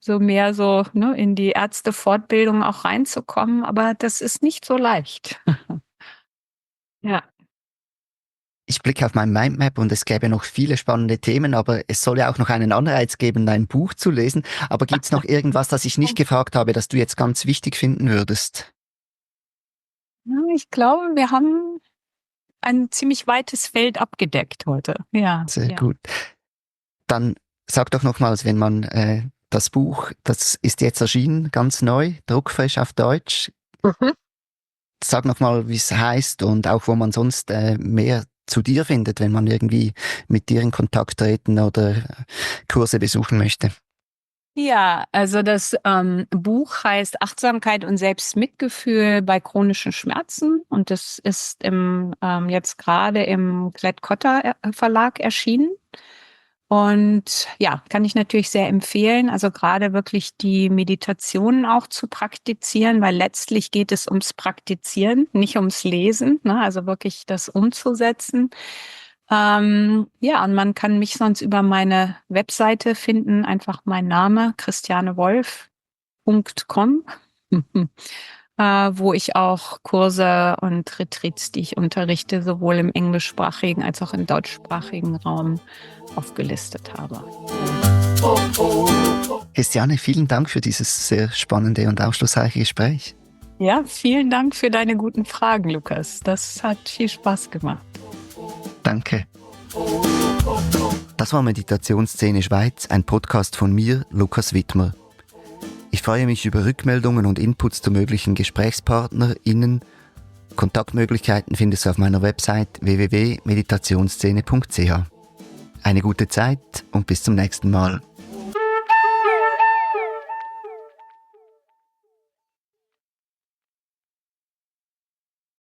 so mehr so, ne, in die Ärztefortbildung auch reinzukommen, aber das ist nicht so leicht. Ja. Ich blicke auf mein Mindmap und es gäbe noch viele spannende Themen, aber es soll ja auch noch einen Anreiz geben, dein Buch zu lesen. Aber gibt es noch irgendwas, das ich nicht gefragt habe, das du jetzt ganz wichtig finden würdest? Ja, ich glaube, wir haben ein ziemlich weites Feld abgedeckt heute. Ja, Sehr ja. gut. Dann sag doch nochmals, wenn man das Buch, das ist jetzt erschienen, ganz neu, druckfrisch auf Deutsch. Mhm. Sag nochmal, wie es heißt und auch wo man sonst mehr zu dir findet, wenn man irgendwie mit dir in Kontakt treten oder Kurse besuchen möchte. Ja, also das Buch heißt Achtsamkeit und Selbstmitgefühl bei chronischen Schmerzen und das ist jetzt gerade im Klett-Cotta Verlag erschienen. Und ja, kann ich natürlich sehr empfehlen, also gerade wirklich die Meditationen auch zu praktizieren, weil letztlich geht es ums Praktizieren, nicht ums Lesen, ne? Also wirklich das umzusetzen. Ja, und man kann mich sonst über meine Webseite finden, einfach mein Name, christianewolf.com, wo ich auch Kurse und Retreats, die ich unterrichte, sowohl im englischsprachigen als auch im deutschsprachigen Raum aufgelistet habe. Christiane, vielen Dank für dieses sehr spannende und aufschlussreiche Gespräch. Ja, vielen Dank für deine guten Fragen, Lukas. Das hat viel Spaß gemacht. Danke. Das war Meditationsszene Schweiz, ein Podcast von mir, Lukas Wittmer. Ich freue mich über Rückmeldungen und Inputs zu möglichen GesprächspartnerInnen. Kontaktmöglichkeiten findest du auf meiner Website www.meditationsszene.ch. Eine gute Zeit und bis zum nächsten Mal.